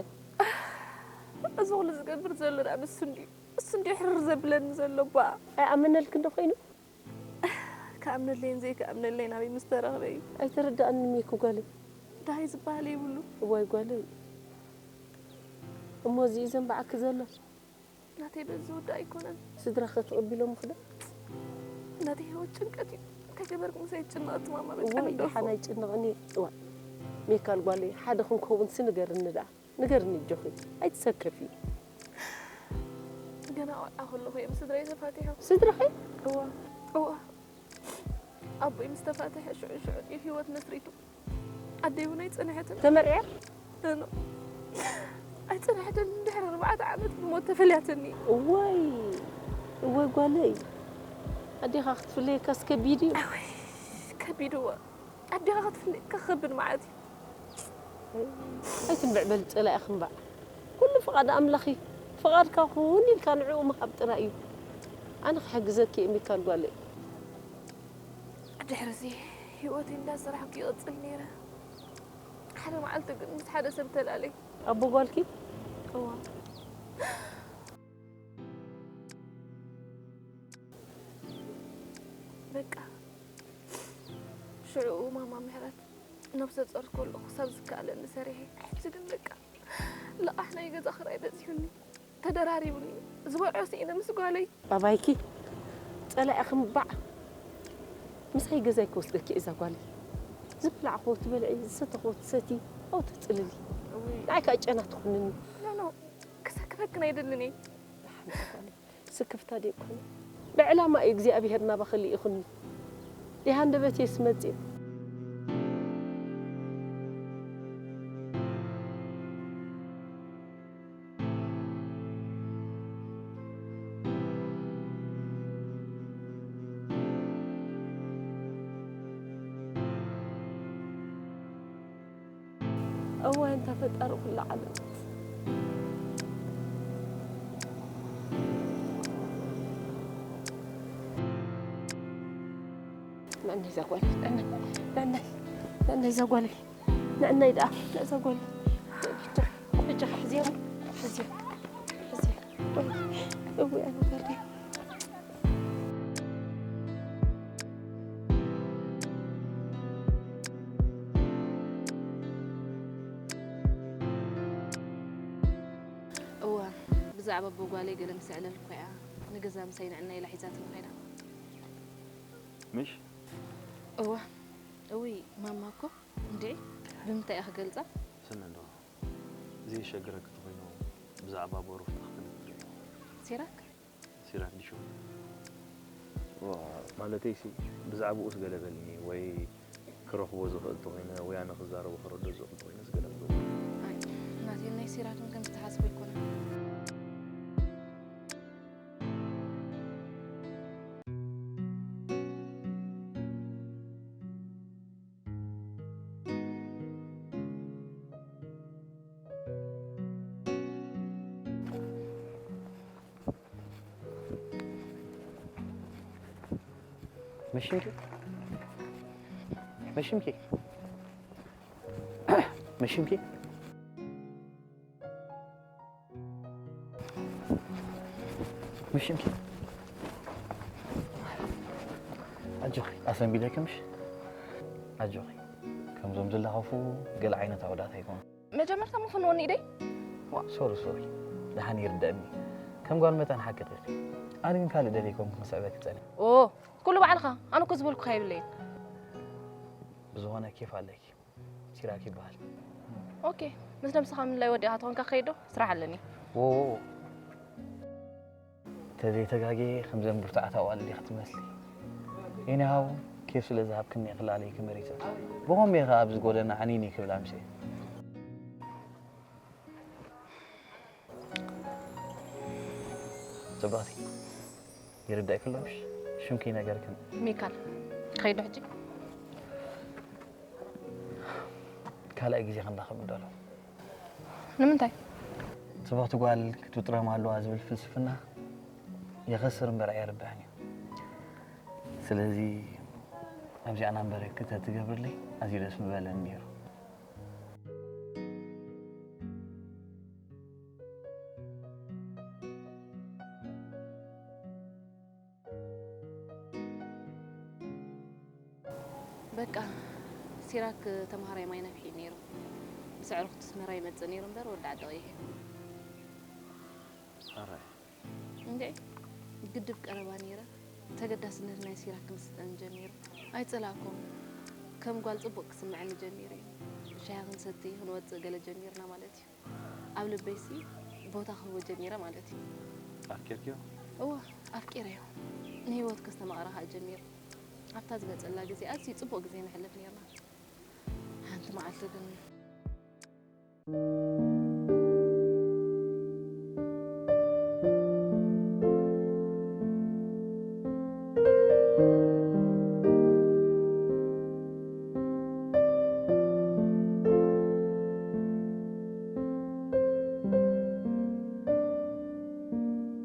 እዚ ኩሉ ዝገብር ዘሎ ደኣ ንሱ እንድዩ። እሱ እንድዩ ሕርር ዘብለኒ ዘሎ እባ። ኣይኣመነልክን ዶ ኮይኑ? ክኣምነለይን ዘይክኣምነለይን ኣበይ ምስ ተረኽበ እዩ? ኣይተረድኣንን እየ እኮ ጓለይ። ደሃይ ዝበሃል የብሉ። እዋይ ጓለይ። እሞ እዚ እዩ ዘንበዓኪ ዘሎ? ናተይ በዚ ዝውዳእ ኣይኮነን። ስድራኸ ተቐቢሎምኺ ዶ? ናተይ ህይወት ጭንቀት እዩ። እንታይ ገበርኩ ምሳይ ትጭነቕ ትማማ በቃ እዋይ ንደፎ። ደሓን ኣይጭነቕን እየ። እዋይ ሚካል ጓለይ ሓደ ክንከውንሲ ንገርኒ ደኣ። ንገርኒ ኣጆኺ ኣይትሰከፊ። ገና ቆልዓ ከለኹ እዮም ስድራይ ተፋቲሖም። ስድራኺ? እዋ እዋ ኣቦይ ምስ ተፋተሐ ሽዑ ሽዑ እዩ ህይወት መስሪቱ። ኣደይ እውን ኣይጸንሐትን። ተመርዕያ? እኖ ኣይጸንሐትን። ድሕሪ ኣርባዕተ ዓመት ብሞት ተፈልያትኒ። እዋይ እወይ ጓለይ ኣዴኻ ክትፍለየካስ ከቢድ እዩ። ኣወይ ከቢድ እዋ ኣዴኻ ክትፍለየካ ክኸብድ መዓት እዩ። ኣይትንብዕ በሊ ጸላኢኺ እምበኣር። ኩሉ ፍቓድ ኣምላኽ እዩ። ፍቓድካ ኩን ኢልካ ንዕኡ ምሃብ ጥራይ እዩ። ኣነ ክሕግዘኪ እየ ሚካል ጓለይ። ድሕርዚ ህይወተይ እንዳሰራሕኩ ይቕጽል ነይረ። ሓደ መዓልቲ ግን ምስ ሓደ ሰብ ተላለይ። ኣቦ ጓልኪ? እዋ በቃ ሽዑ ማማ ምሕረት ነብሰ ጾር ከለኹ ክሳብ ዝከኣለኒ ሰሪሐ። ሕጂ ግን በቃ ልቓሕ ናይ ገዛ ክራይ በዚሑኒ። ተደራሪቡኒ። ዝበልዖ ስኢነ ምስ ጓለይ። ባባይኪ ጸላኢ ክምባዕ ምሳይ ገዛይ ክወስደኪ እዛ ጓለይ። ዝብላዕኹ ትበልዒ፣ ዝሰተኹ ትሰቲ፣ ኣው ተጽልሊ። ንዓይ ከዓ ጨና ትኹንኒ። ኖ፣ ኖ፣ ክሰክፈክን ኣይደልን እየ። ስክፍታ ደይኮነ። ብዕላማ እዩ እግዚኣብሄር ናባኺ ልኢኹኒ። ይሃንደበትየስ መጺኡ። እዋይ፣ እንታ ፈጣሪ ኩሉ ዓለማት። ንዕናይ እዛ ጓለይ፣ ንዕናይ፣ ንዕናይ፣ ንዕናይ እዛ ጓለይ፣ ንዕናይ ደኣ፣ ንዕዛ ጓለይ። ብጃ፣ ብጃ፣ ሕዝያ፣ ሕዝያ፣ ሕዝያ። እዋይ፣ ኣነ ጓለይ። እዋ፣ ብዛዕባ ኣቦ ጓለይ ገለ ምስ ኣዕለልኩ እያ ንገዛ ምሳይ ንዕና ኢላ ሒዛትኒ ኸይዳ። ምሽ? እዋ፣ እውይ፣ ማማ እኮ እንድዒ፣ ብምንታይ እያ ክገልጻ? ስምዒ እንዶ፣ ዘየሸግረኪ ተኾይኑ ብዛዕባ ኣቦ ሩፍታ ክፈልጥ ደልየ። ሲራክ? ሲራክ ድዩ ሽሙ? ዋ፣ ማለተይሲ፣ ብዛዕባኡስ ገለ በልኒ፣ ወይ ክረኽቦ ዝኽእል ተኾይነ፣ ወይ ኣነ ክዛረቦ ክረድኦ ዝኽእል ተኾይነስ ገለ ምገበርኩ። ኣይ፣ ናተይን ናይ ሲራክን ከምዚ ትሓስቦ ኣይኮነን። መሽምኪ? መሽምኪ? መሽምኪ? መሽምኪ? ኣጆኺ፣ ኣሰንቢደኪ ምሽ? ኣጆኺ፣ ከምዞም ዝለኸፉ ገለ ዓይነት ኣወዳት ኣይኮኑ። መጀመርታ ምፍንወኒ ኢደይ? ዋ፣ ሶሪ፣ ሶሪ። ደሓን ይርደኣኒ። ከም ጓል መጠን ሓቂ ኢኺ። ኣነ ግን ካልእ ደልየ ኮንኩ ክስዕበኪ ጸኒሐ። ኦ፣ ኩሉ ባዕልኻ። ኣነ እኮ ዝበልኩኻ የብለይን። ብዝኾነ ኬፍ ኣለኪ። ሲራክ ይበሃል። ኦኬ፣ ምስ ነብስኻ ምንላይ ወዲኻ ተኾንካ ክኸይድ ዶ? ስራሕ ኣለኒ። ዎ፣ ዎ፣ ዎ። ተዘይተጋግየ ከምዘን ብርቱዓት ኣዋልድ ኢኺ ትመስሊ። ኤኒሃው፣ ኬፍ ስለ ዝሃብክኒ እየ ክላለየኪ መሪጸ። ብኸመይ ኢኺ ኣብዚ ጎደና ዓኒኒ ክብል ኣምስየ? ጽብቕቲ፣ ይርዳእኪ ኣሎ ምሽ? ሽምኪ ይነገርክን። ሚካል፣ ክኸይድ ዶ ሕጂ? ካልኣይ ግዜ ክንራኸብ ንደሎ። ንምንታይ? ጽብቕቲ ጓል ክትውጥረም ኣለዋ ዝብል ፍልስፍና የኸስር እምበር ኣየርብሕን እዩ። ስለዚ፣ ኣብዚኣ ናምበረይ ክተትገብርለይ ኣዝዩ ደስ ምበለኒ ነይሩ። በቃ፣ ሲራክ ተምሃራይ ማይ ነፍሒ ነይሩ። ምስ ኣዕሩኽቱ ኣስመራ ይመጽእ ነይሩ እምበር ወዲ ዓዲ ቀይሕ እዩ። ሕራይ። እንድዒ፣ ግድብ ቀረባ ነይረ። ተገዳስነት ናይ ሲራክ ክምስጠኒ ጀሚሩ። ኣይጸላእኩን። ከም ጓል ጽቡቕ ክስምዐኒ ጀሚሩ እዩ። ሻሂ ክንሰቲ፣ ክንወጽእ ገለ ጀሚርና ማለት እዩ። ኣብ ልበይሲ ቦታ ክህቦ ጀሚረ ማለት እዩ። ኣፍቂርክዮ? እወ፣ ኣፍቂረዮ። ንህይወት ከስተማቕራ ከኣ ጀሚሩ። ኣብታ ዝመጸላ ግዜ ኣዝዩ ጽቡቕ ግዜ ነሕልፍ ነይርና። ሓንቲ መዓልቲ ግን